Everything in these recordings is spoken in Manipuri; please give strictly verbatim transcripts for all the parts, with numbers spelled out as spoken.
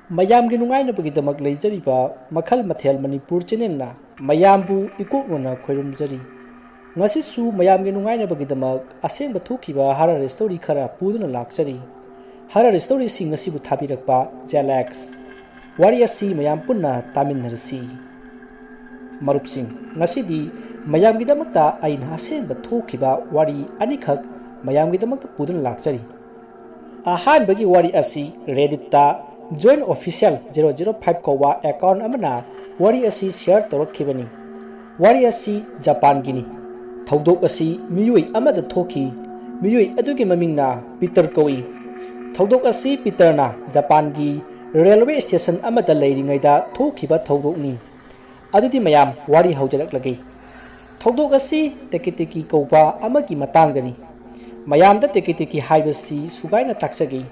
ꯃꯌꯥꯝꯒꯤ ꯅꯨꯡꯉꯥꯏꯅꯕꯒꯤꯗꯃꯛ ꯂꯩꯖꯔꯤꯕ ꯃꯈꯜ ꯃꯊꯦꯜ ꯃꯅꯤꯄꯨꯔ ꯆꯦꯅꯦꯜꯅ ꯃꯌꯥꯝꯕꯨ ꯏꯀꯣꯛꯅꯅ ꯈꯣꯏꯔꯨꯝꯖꯔꯤ꯫ ꯉꯁꯤꯁꯨ ꯃꯌꯥꯝꯒꯤ ꯅꯨꯡꯉꯥꯏꯅꯕꯒꯤꯗꯃꯛ ꯑꯁꯦꯡꯕ ꯊꯣꯛꯈꯤꯕ ꯍꯔꯔ ꯁ꯭ꯇꯣꯔꯤ ꯈꯔ ꯄꯨꯗꯨꯅ ꯂꯥꯛꯆꯔꯤ꯫ ꯍꯔꯔ ꯁ꯭ꯇꯣꯔꯤꯁꯤꯡ ꯑꯁꯤꯕꯨ ꯊꯥꯕꯤꯔꯛꯄ ꯖꯦꯂꯦꯛꯁ꯫ ꯋꯥꯔꯤ ꯑꯁꯤ ꯃꯌꯥꯝ ꯄꯨꯟꯅ ꯇꯥꯃꯤꯟꯅꯔꯁꯤ꯫ ꯃꯔꯨꯞꯁꯤꯡ, ꯉꯁꯤꯗꯤ ꯃꯌꯥꯝꯒꯤꯗꯃꯛꯇ ꯑꯩꯅ ꯑꯁꯦꯡꯕ ꯊꯣꯛꯈꯤꯕ ꯋꯥꯔꯤ ꯑꯅꯤꯈꯛ ꯃꯌꯥꯝꯒꯤꯗꯃꯛꯇ ꯄꯨꯗꯨꯅ ꯂꯥꯛꯆꯔꯤ꯫ ꯑꯍꯥꯟꯕꯒꯤ ꯋꯥꯔꯤ ꯑꯁꯤ Redditꯇ Join Official zero zero five ꯀꯧꯕ ꯑꯦꯀꯥꯎꯟ ꯑꯃꯅ ꯋꯥꯔꯤ ꯑꯁꯤ ꯁꯤꯌꯔ ꯇꯧꯔꯛꯈꯤꯕꯅꯤ꯫ ꯋꯥꯔꯤ ꯑꯁꯤ ꯖꯄꯥꯟꯒꯤꯅꯤ꯫ ꯊꯧꯗꯣꯛ ꯑꯁꯤ ꯃꯤꯑꯣꯏ ꯑꯃꯗ ꯊꯣꯛꯈꯤ꯫ ꯃꯤꯑꯣꯏ ꯑꯗꯨꯒꯤ ꯃꯃꯤꯡꯅ ꯄꯤꯇꯔ ꯀꯧꯏ꯫ ꯊꯧꯗꯣꯛ ꯑꯁꯤ ꯄꯤꯇꯔꯅ ꯖꯄꯥꯟꯒꯤ ꯔꯦꯜꯋꯦ ꯁ꯭ꯇꯦꯁꯟ ꯑꯃꯗ ꯂꯩꯔꯤꯉꯩꯗ ꯊꯣꯛꯈꯤꯕ ꯊꯧꯗꯣꯛꯅꯤ꯫ ꯑꯗꯨꯗꯤ ꯃꯌꯥꯝ, ꯋꯥꯔꯤ ꯍꯧꯖꯔꯛꯂꯒꯦ꯫ ꯊꯧꯗꯣꯛ ꯑꯁꯤ ꯇꯦꯀꯤꯇꯦꯀꯤ ꯀꯧꯕ ꯑꯃꯒꯤ ꯃꯇꯥꯡꯗꯅꯤ꯫ ꯃꯌꯥꯝꯗ ꯇꯦꯀꯤꯇꯦꯀꯤ ꯍꯥꯏꯕꯁꯤ ꯁꯨꯒꯥꯏꯅ ꯇꯥꯛꯆꯒꯦ꯫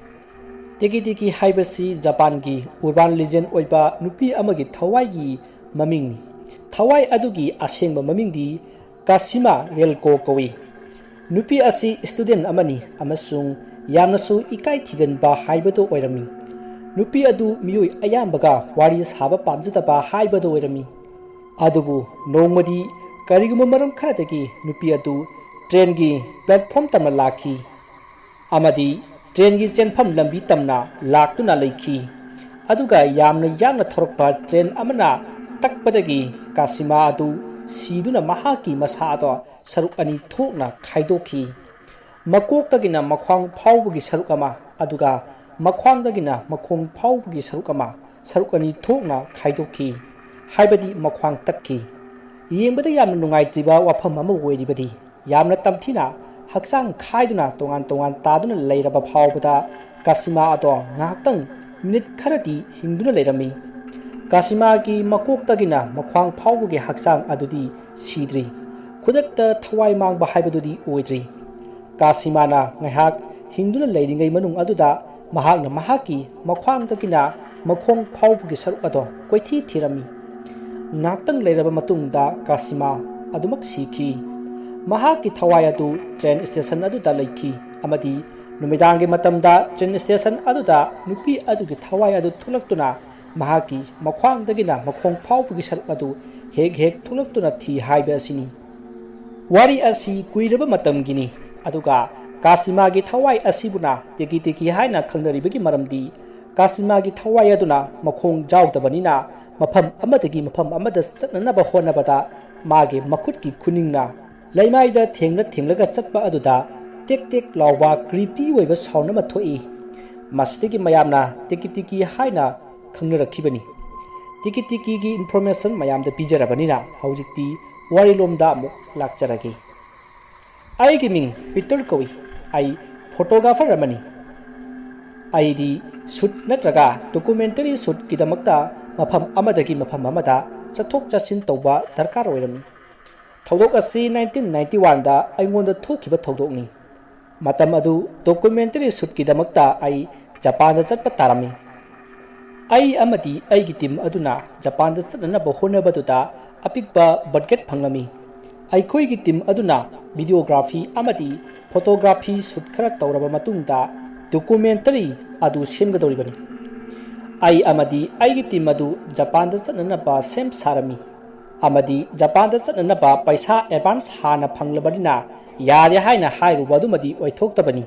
ꯇꯦꯀꯤꯇꯦꯀꯤ ꯍꯥꯏꯕꯁꯤ ꯖꯄꯥꯟꯒꯤ urban legend ꯑꯣꯏꯕ ꯅꯨꯄꯤ ꯑꯃꯒꯤ ꯊꯋꯥꯏꯒꯤ ꯃꯃꯤꯡꯅꯤ꯫ ꯊꯋꯥꯏ ꯑꯗꯨꯒꯤ ꯑꯁꯦꯡꯕ ꯃꯃꯤꯡꯗꯤ ꯀꯥꯁꯤꯃꯥ ꯔꯦꯜꯀꯣ ꯀꯧꯏ꯫ ꯅꯨꯄꯤ ꯑꯁꯤ ꯁ꯭ꯇꯨꯗꯦꯟ ꯑꯃꯅꯤ ꯑꯃꯁꯨꯡ ꯌꯥꯝꯅꯁꯨ ꯏꯀꯥꯏ ꯊꯤꯒꯟꯕ ꯍꯥꯏꯕꯗꯨ ꯑꯣꯏꯔꯝꯃꯤ꯫ ꯅꯨꯄꯤ ꯑꯗꯨ ꯃꯤꯑꯣꯏ ꯑꯌꯥꯝꯕꯒ ꯋꯥꯔꯤ ꯁꯥꯕ ꯄꯥꯝꯖꯗꯕ ꯍꯥꯏꯕꯗꯨ ꯑꯣꯏꯔꯝꯃꯤ꯫ ꯑꯗꯨꯕꯨ ꯅꯣꯡꯃꯗꯤ ꯀꯔꯤꯒꯨꯝꯕ ꯃꯔꯝ ꯈꯔꯗꯒꯤ ꯅꯨꯄꯤ ꯑꯗꯨ ꯇ꯭ꯔꯦꯟꯒꯤ ꯄ꯭ꯂꯦꯠꯐꯣꯝ ꯇꯝꯅ ꯂꯥꯛꯈꯤ ꯑꯃꯗꯤ ꯇ꯭ꯔꯦꯟꯒꯤ ꯆꯦꯟꯐꯝ ꯂꯝꯕꯤ ꯇꯝꯅ ꯂꯥꯛꯇꯨꯅ ꯂꯩꯈꯤ꯫ ꯑꯗꯨꯒ ꯌꯥꯝꯅ ꯌꯥꯡꯅ ꯊꯧꯔꯛꯄ ꯇ꯭ꯔꯦꯟ ꯑꯃꯅ ꯇꯛꯄꯗꯒꯤ ꯀꯥꯁꯤꯃꯥ ꯑꯗꯨ ꯁꯤꯗꯨꯅ ꯃꯍꯥꯛꯀꯤ ꯃꯁꯥ ꯑꯗꯣ ꯁꯔꯨꯛ ꯑꯅꯤ ꯊꯣꯛꯅ ꯈꯥꯏꯗꯣꯛꯈꯤ꯫ ꯃꯀꯣꯛꯇꯒꯤꯅ ꯃꯈ꯭ꯋꯥꯡ ꯐꯥꯎꯕꯒꯤ ꯁꯔꯨꯛ ꯑꯃ, ꯑꯗꯨꯒ ꯃꯈ꯭ꯋꯥꯡꯗꯒꯤꯅ ꯃꯈꯣꯡ ꯐꯥꯎꯕꯒꯤ ꯁꯔꯨꯛ ꯑꯃ, ꯁꯔꯨꯛ ꯑꯅꯤ ꯊꯣꯛꯅ ꯈꯥꯏꯗꯣꯛꯈꯤ, ꯍꯥꯏꯕꯗꯤ ꯃꯈ꯭ꯋꯥꯡ ꯇꯠꯈꯤ꯫ ꯌꯦꯡꯕꯗ ꯌꯥꯝꯅ ꯅꯨꯡꯉꯥꯏꯇ꯭ꯔꯤꯕ ꯋꯥꯐꯝ ꯑꯃ ꯑꯣꯏꯔꯤꯕꯗꯤ, ꯌꯥꯝꯅ ꯇꯝꯊꯤꯅ ꯍꯛꯆꯥꯡ ꯈꯥꯏꯗꯨꯅ ꯇꯣꯉꯥꯟ ꯇꯣꯉꯥꯟ ꯇꯥꯗꯨꯅ ꯂꯩꯔꯕ ꯐꯥꯎꯕꯗ ꯀꯥꯁꯤꯃꯥ ꯑꯗꯣ ꯉꯥꯏꯍꯥꯛꯇꯪ, ꯃꯤꯅꯤꯠ ꯈꯔꯗꯤ ꯍꯤꯡꯗꯨꯅ ꯂꯩꯔꯝꯃꯤ꯫ ꯀꯥꯁꯤꯃꯥꯒꯤ ꯃꯀꯣꯛꯇꯒꯤꯅ ꯃꯈ꯭ꯋꯥꯡ ꯐꯥꯎꯕꯒꯤ ꯍꯛꯆꯥꯡ ꯑꯗꯨꯗꯤ ꯁꯤꯗ꯭ꯔꯤ꯫ ꯈꯨꯗꯛꯇ ꯊꯋꯥꯏ ꯃꯥꯡꯕ ꯍꯥꯏꯕꯗꯨꯗꯤ ꯑꯣꯏꯗ꯭ꯔꯤ꯫ ꯀꯥꯁꯤꯃꯥꯅ ꯉꯥꯏꯍꯥꯛ ꯍꯤꯡꯗꯨꯅ ꯂꯩꯔꯤꯉꯩ ꯃꯅꯨꯡ ꯑꯗꯨꯗ ꯃꯍꯥꯛꯅ ꯃꯍꯥꯛꯀꯤ ꯃꯈ꯭ꯋꯥꯡꯗꯒꯤꯅ ꯃꯈꯣꯡ ꯐꯥꯎꯕꯒꯤ ꯁꯔꯨꯛ ꯑꯗꯣ ꯀꯣꯏꯊꯤ ꯊꯤꯔꯝꯃꯤ꯫ ꯉꯥꯛꯇꯪ ꯂꯩꯔꯕ ꯃꯇꯨꯡꯗ ꯀꯥꯁꯤꯃꯥ ꯑꯗꯨꯃꯛ ꯁꯤꯈꯤ꯫ ꯃꯍꯥꯛꯀꯤ ꯊꯋꯥꯏ ꯑꯗꯨ ꯇ꯭ꯔꯦꯟ ꯁ꯭ꯇꯦꯁꯟ ꯑꯗꯨꯗ ꯂꯩꯈꯤ ꯑꯃꯗꯤ ꯅꯨꯃꯤꯗꯥꯡꯒꯤ ꯃꯇꯝꯗ train station ꯑꯗꯨꯗ ꯅꯨꯄꯤ ꯑꯗꯨꯒꯤ ꯊꯋꯥꯏ ꯑꯗꯨ ꯊꯣꯛꯂꯛꯇꯨꯅ ꯃꯍꯥꯛꯀꯤ ꯃꯈ꯭ꯋꯥꯡꯗꯒꯤꯅ ꯃꯈꯣꯡ ꯐꯥꯎꯕꯒꯤ ꯁꯔꯨꯛ ꯑꯗꯨ ꯍꯦꯛ ꯍꯦꯛ ꯊꯣꯛꯂꯛꯇꯨꯅ ꯊꯤ ꯍꯥꯏꯕ ꯑꯁꯤꯅꯤ꯫ ꯋꯥꯔꯤ ꯑꯁꯤ ꯀꯨꯏꯔꯕ ꯃꯇꯝꯒꯤꯅꯤ, ꯑꯗꯨꯒ ꯀꯥꯁꯤꯃꯥꯒꯤ ꯊꯋꯥꯏ ꯑꯁꯤꯕꯨꯅ ꯇꯦꯀꯤ ꯇꯦꯀꯤ ꯍꯥꯏꯅ ꯈꯪꯅꯔꯤꯕꯒꯤ ꯃꯔꯝꯗꯤ ꯀꯥꯁꯤꯃꯥꯒꯤ ꯊꯋꯥꯏ ꯑꯗꯨꯅ ꯃꯈꯣꯡ ꯌꯥꯎꯗꯕꯅꯤꯅ ꯃꯐꯝ ꯑꯃꯗꯒꯤ ꯃꯐꯝ ꯑꯃꯗ ꯆꯠꯅꯅꯕ ꯍꯣꯠꯅꯕꯗ ꯃꯥꯒꯤ ꯃꯈꯨꯠꯀꯤ ꯈꯨꯅꯤꯡꯅ ꯂꯩꯃꯥꯏꯗ ꯊꯦꯡꯂ ꯊꯦꯡꯂꯒ ꯆꯠꯄ ꯑꯗꯨꯗ ꯇꯦꯛ ꯇꯦꯛ ꯂꯥꯎꯕ creepy ꯑꯣꯏꯕ sound ꯑꯃ ꯊꯣꯛꯏ꯫ ꯃꯁꯤꯗꯒꯤ ꯃꯌꯥꯝꯅ ꯇꯤꯀꯤ ꯇꯤꯀꯤ ꯍꯥꯏꯅ ꯈꯪꯅꯔꯛꯈꯤꯕꯅꯤ꯫ ꯇꯤꯀꯤ ꯇꯤꯀꯤꯒꯤ information ꯃꯌꯥꯝꯗ ꯄꯤꯖꯔꯕꯅꯤꯅ ꯍꯧꯖꯤꯛꯇꯤ ꯋꯥꯔꯤꯂꯣꯝꯗ ꯑꯃꯨꯛ ꯂꯥꯛꯆꯔꯒꯦ꯫ ꯑꯩꯒꯤ ꯃꯤꯡ ꯄꯤꯇꯔ ꯀꯧꯏ꯫ ꯑꯩ photographer ꯑꯃꯅꯤ꯫ ꯑꯩꯗꯤ shoot ꯅꯠꯇ꯭ꯔꯒ documentary shootꯀꯤꯗꯃꯛꯇ ꯃꯐꯝ ꯑꯃꯗꯒꯤ ꯃꯐꯝ ꯑꯃꯗ ꯆꯠꯊꯣꯛ ꯆꯠꯁꯤꯟ ꯇꯧꯕ ꯗꯔꯀꯥꯔ ꯑꯣꯏꯔꯝꯃꯤ꯫ ꯊꯧꯗꯣꯛ ꯑꯁꯤ nineteen ninety oneꯗ ꯑꯩꯉꯣꯟꯗ ꯊꯣꯛꯈꯤꯕ ꯊꯧꯗꯣꯛꯅꯤ꯫ ꯃꯇꯝ ꯑꯗꯨ documentary shootꯀꯤꯗꯃꯛꯇ ꯑꯩ ꯖꯄꯥꯟꯗ ꯆꯠꯄ ꯇꯥꯔꯝꯃꯤ꯫ ꯑꯩ ꯑꯃꯗꯤ ꯑꯩꯒꯤ team ꯑꯗꯨꯅ ꯖꯄꯥꯟꯗ ꯆꯠꯅꯅꯕ ꯍꯣꯠꯅꯕꯗꯨꯗ ꯑꯄꯤꯛꯄ budget ꯐꯪꯂꯝꯃꯤ꯫ ꯑꯩꯈꯣꯏꯒꯤ team ꯑꯗꯨꯅ videography ꯑꯃꯗꯤ photography shoot ꯈꯔ ꯇꯧꯔꯕ ꯃꯇꯨꯡꯗ documentary ꯑꯗꯨ ꯁꯦꯝꯒꯗꯧꯔꯤꯕꯅꯤ꯫ ꯑꯩ ꯑꯃꯗꯤ ꯑꯩꯒꯤ team ꯑꯗꯨ ꯖꯄꯥꯟꯗ ꯆꯠꯅꯅꯕ ꯁꯦꯝ ꯁꯥꯔꯝꯃꯤ꯫ ꯑꯃꯗꯤ ꯖꯄꯥꯟꯗ ꯆꯠꯅꯅꯕ ꯄꯩꯁꯥ advance ꯍꯥꯟꯅ ꯐꯪꯂꯕꯅꯤꯅ ꯌꯥꯔꯦ ꯍꯥꯏꯅ ꯍꯥꯏꯔꯨꯕ ꯑꯗꯨꯃꯗꯤ ꯑꯣꯏꯊꯣꯛꯇꯕꯅꯤ꯫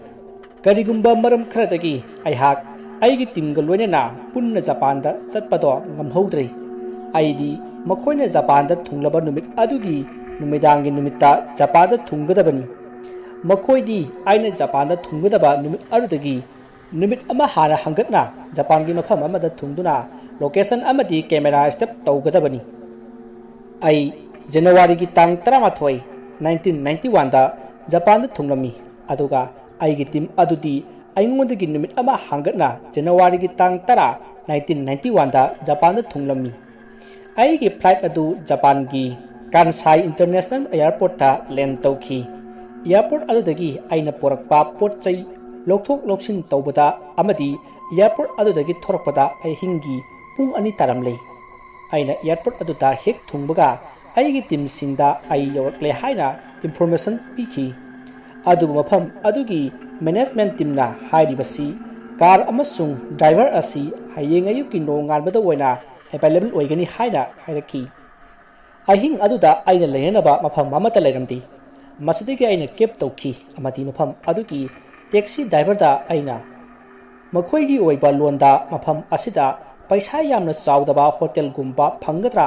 ꯀꯔꯤꯒꯨꯝꯕ ꯃꯔꯝ ꯈꯔꯗꯒꯤ ꯑꯩꯍꯥꯛ ꯑꯩꯒꯤ teamꯒ ꯂꯣꯏꯅꯅ ꯄꯨꯟꯅ ꯖꯄꯥꯟꯗ ꯆꯠꯄꯗꯣ ꯉꯝꯍꯧꯗ꯭ꯔꯦ꯫ ꯑꯩꯗꯤ ꯃꯈꯣꯏꯅ ꯖꯄꯥꯟꯗ ꯊꯨꯡꯂꯕ ꯅꯨꯃꯤꯠ ꯑꯗꯨꯒꯤ ꯅꯨꯃꯤꯗꯥꯡꯒꯤ ꯅꯨꯃꯤꯠꯇ ꯖꯄꯥꯟꯗ ꯊꯨꯡꯒꯗꯕꯅꯤ꯫ ꯃꯈꯣꯏꯗꯤ ꯑꯩꯅ ꯖꯄꯥꯟꯗ ꯊꯨꯡꯒꯗꯕ ꯅꯨꯃꯤꯠ ꯑꯗꯨꯗꯒꯤ ꯅꯨꯃꯤꯠ ꯑꯃ ꯍꯥꯟꯅ ꯍꯪꯒꯠꯅ ꯖꯄꯥꯟꯒꯤ ꯃꯐꯝ ꯑꯃꯗ ꯊꯨꯡꯗꯨꯅ location ꯑꯃꯗꯤ camera step ꯇꯧꯒꯗꯕꯅꯤ꯫ ꯑꯩ Januaryꯒꯤ ꯇꯥꯡ ꯇꯔꯥꯃꯥꯊꯣꯏ, nineteen ninety oneꯗ ꯖꯄꯥꯟꯗ ꯊꯨꯡꯂꯝꯃꯤ, ꯑꯗꯨꯒ ꯑꯩꯒꯤ team ꯑꯗꯨꯗꯤ ꯑꯩꯉꯣꯟꯗꯒꯤ ꯅꯨꯃꯤꯠ ꯑꯃ ꯍꯥꯡꯒꯠꯅ Januaryꯒꯤ ꯇꯥꯡ ꯇꯔꯥ, nineteen ninety oneꯗ ꯖꯄꯥꯟꯗ ꯊꯨꯡꯂꯝꯃꯤ꯫ ꯑꯩꯒꯤ flight ꯑꯗꯨ ꯖꯄꯥꯟꯒꯤ Kansai International Airportꯇ land ꯇꯧꯈꯤ꯫ Airport ꯑꯗꯨꯗꯒꯤ ꯑꯩꯅ ꯄꯨꯔꯛꯄ ꯄꯣꯠ ꯆꯩ ꯂꯧꯊꯣꯛ ꯂꯧꯁꯤꯟ ꯇꯧꯕꯗ ꯑꯃꯗꯤ airport ꯑꯗꯨꯗꯒꯤ ꯊꯣꯔꯛꯄꯗ ꯑꯍꯤꯡꯒꯤ ꯄꯨꯡ ꯑꯅꯤ ꯇꯥꯔꯝꯂꯦ꯫ ꯑꯩꯅ airport ꯑꯗꯨꯗ ꯍꯦꯛ ꯊꯨꯡꯕꯒ ꯑꯩꯒꯤ teamꯁꯤꯡꯗ ꯑꯩ ꯌꯧꯔꯛꯂꯦ ꯍꯥꯏꯅ information ꯄꯤꯈꯤ꯫ ꯑꯗꯨꯕꯨ ꯃꯐꯝ ꯑꯗꯨꯒꯤ ꯃꯦꯅꯦꯖꯃꯦꯟ ꯇꯤꯝꯅ ꯍꯥꯏꯔꯤꯕꯁꯤ ꯀꯥꯔ ꯑꯃꯁꯨꯡ ꯗ꯭ꯔꯥꯏꯚꯔ ꯑꯁꯤ ꯍꯌꯦꯡ ꯑꯌꯨꯛꯀꯤ ꯅꯣꯡꯉꯥꯟꯕꯗ ꯑꯣꯏꯅ ꯑꯦꯚꯥꯏꯂꯦꯕꯜ ꯑꯣꯏꯒꯅꯤ ꯍꯥꯏꯅ ꯍꯥꯏꯔꯛꯈꯤ꯫ ꯑꯍꯤꯡ ꯑꯗꯨꯗ ꯑꯩꯅ ꯂꯩꯅꯅꯕ ꯃꯐꯝ ꯑꯃꯠꯇ ꯂꯩꯔꯝꯗꯦ꯫ ꯃꯁꯤꯗꯒꯤ ꯑꯩꯅ ꯀꯦꯕ ꯇꯧꯈꯤ ꯑꯃꯗꯤ ꯃꯐꯝ ꯑꯗꯨꯒꯤ ꯇꯦꯛꯁꯤ ꯗ꯭ꯔꯥꯏꯚꯔꯗ ꯑꯩꯅ ꯃꯈꯣꯏꯒꯤ ꯑꯣꯏꯕ ꯂꯣꯟꯗ ꯃꯐꯝ ꯑꯁꯤꯗ ꯄꯩꯁꯥ ꯌꯥꯝꯅ ꯆꯥꯎꯗꯕ ꯍꯣꯇꯦꯜꯒꯨꯝꯕ ꯐꯪꯒꯗ꯭ꯔꯥ?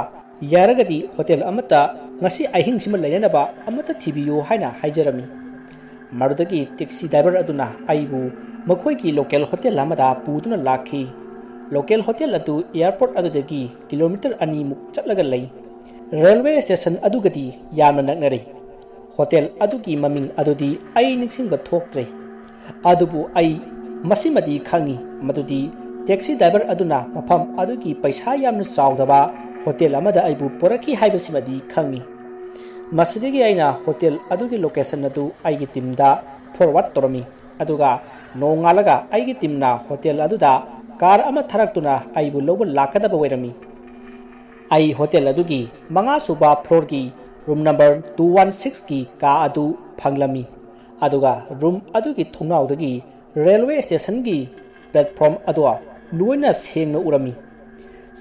ꯌꯥꯔꯒꯗꯤ ꯍꯣꯇꯦꯜ ꯑꯃꯠꯇ ꯉꯁꯤ ꯑꯍꯤꯡꯁꯤꯃ ꯂꯩꯅꯅꯕ ꯑꯃꯠꯇ ꯊꯤꯕꯤꯌꯨ ꯍꯥꯏꯅ ꯍꯥꯏꯖꯔꯝꯃꯤ꯫ ꯃꯗꯨꯗꯒꯤ ꯇꯦꯛꯁꯤ ꯗ꯭ꯔꯥꯏꯚꯔ ꯑꯗꯨꯅ ꯑꯩꯕꯨ ꯃꯈꯣꯏꯒꯤ ꯂꯣꯀꯦꯜ ꯍꯣꯇꯦꯜ ꯑꯃꯗ ꯄꯨꯗꯨꯅ ꯂꯥꯛꯈꯤ꯫ ꯂꯣꯀꯦꯜ ꯍꯣꯇꯦꯜ ꯑꯗꯨ ꯑꯦꯌꯥꯔꯄꯣꯔꯠ ꯑꯗꯨꯗꯒꯤ ꯀꯤꯂꯣꯃꯤꯇꯔ ꯑꯅꯤꯃꯨꯛ ꯆꯠꯂꯒ ꯂꯩ꯫ ꯔꯦꯜꯋꯦ ꯁ꯭ꯇꯦꯁꯟ ꯑꯗꯨꯒꯗꯤ ꯌꯥꯝꯅ ꯅꯛꯅꯔꯦ꯫ ꯍꯣꯇꯦꯜ ꯑꯗꯨꯒꯤ ꯃꯃꯤꯡ ꯑꯗꯨꯗꯤ ꯑꯩ ꯅꯤꯡꯁꯤꯡꯕ ꯊꯣꯛꯇ꯭ꯔꯦ꯫ ꯑꯗꯨꯕꯨ ꯑꯩ ꯃꯁꯤꯃꯗꯤ ꯈꯪꯏ, ꯃꯗꯨꯗꯤ ꯇꯦꯛꯁꯤ ꯗ꯭ꯔꯥꯏꯚꯔ ꯑꯗꯨꯅ ꯃꯐꯝ ꯑꯗꯨꯒꯤ ꯄꯩꯁꯥ ꯌꯥꯝꯅ ꯆꯥꯎꯗꯕ ꯍꯣꯇꯦꯜ ꯑꯃꯗ ꯑꯩꯕꯨ ꯄꯨꯔꯛꯈꯤ ꯍꯥꯏꯕꯁꯤꯃꯗꯤ ꯈꯪꯏ꯫ ꯃꯁꯤꯗꯒꯤ ꯑꯩꯅ ꯍꯣꯇꯦꯜ ꯑꯗꯨꯒꯤ ꯂꯣꯀꯦꯁꯟ ꯑꯗꯨ ꯑꯩꯒꯤ ꯇꯤꯝꯗ ꯐꯣꯔꯋꯥꯔꯗ ꯇꯧꯔꯝꯃꯤ, ꯑꯗꯨꯒ ꯅꯣꯡꯉꯥꯜꯂꯒ ꯑꯩꯒꯤ ꯇꯤꯝꯅ ꯍꯣꯇꯦꯜ ꯑꯗꯨꯗ ꯀꯥꯔ ꯑꯃ ꯊꯥꯔꯛꯇꯨꯅ ꯑꯩꯕꯨ ꯂꯧꯕ ꯂꯥꯛꯀꯗꯕ ꯑꯣꯏꯔꯝꯃꯤ꯫ ꯑꯩ ꯍꯣꯇꯦꯜ ꯑꯗꯨꯒꯤ ꯃꯉꯥ ꯁꯨꯕ ꯐ꯭ꯂꯣꯔꯒꯤ ꯔꯨꯝ ꯅꯝꯕꯔ ꯇꯨ ꯋꯥꯟ ꯁꯤꯛꯁꯀꯤ ꯀꯥ ꯑꯗꯨ ꯐꯪꯂꯝꯃꯤ, ꯑꯗꯨꯒ ꯔꯨꯝ ꯑꯗꯨꯒꯤ ꯊꯣꯡꯅꯥꯎꯗꯒꯤ ꯔꯦꯜꯋꯦ ꯁ꯭ꯇꯦꯁꯟꯒꯤ ꯄ꯭ꯂꯦꯠꯐꯣꯔꯝ ꯑꯗꯨ ꯂꯣꯏꯅ ꯁꯦꯡꯅ ꯎꯔꯝꯃꯤ꯫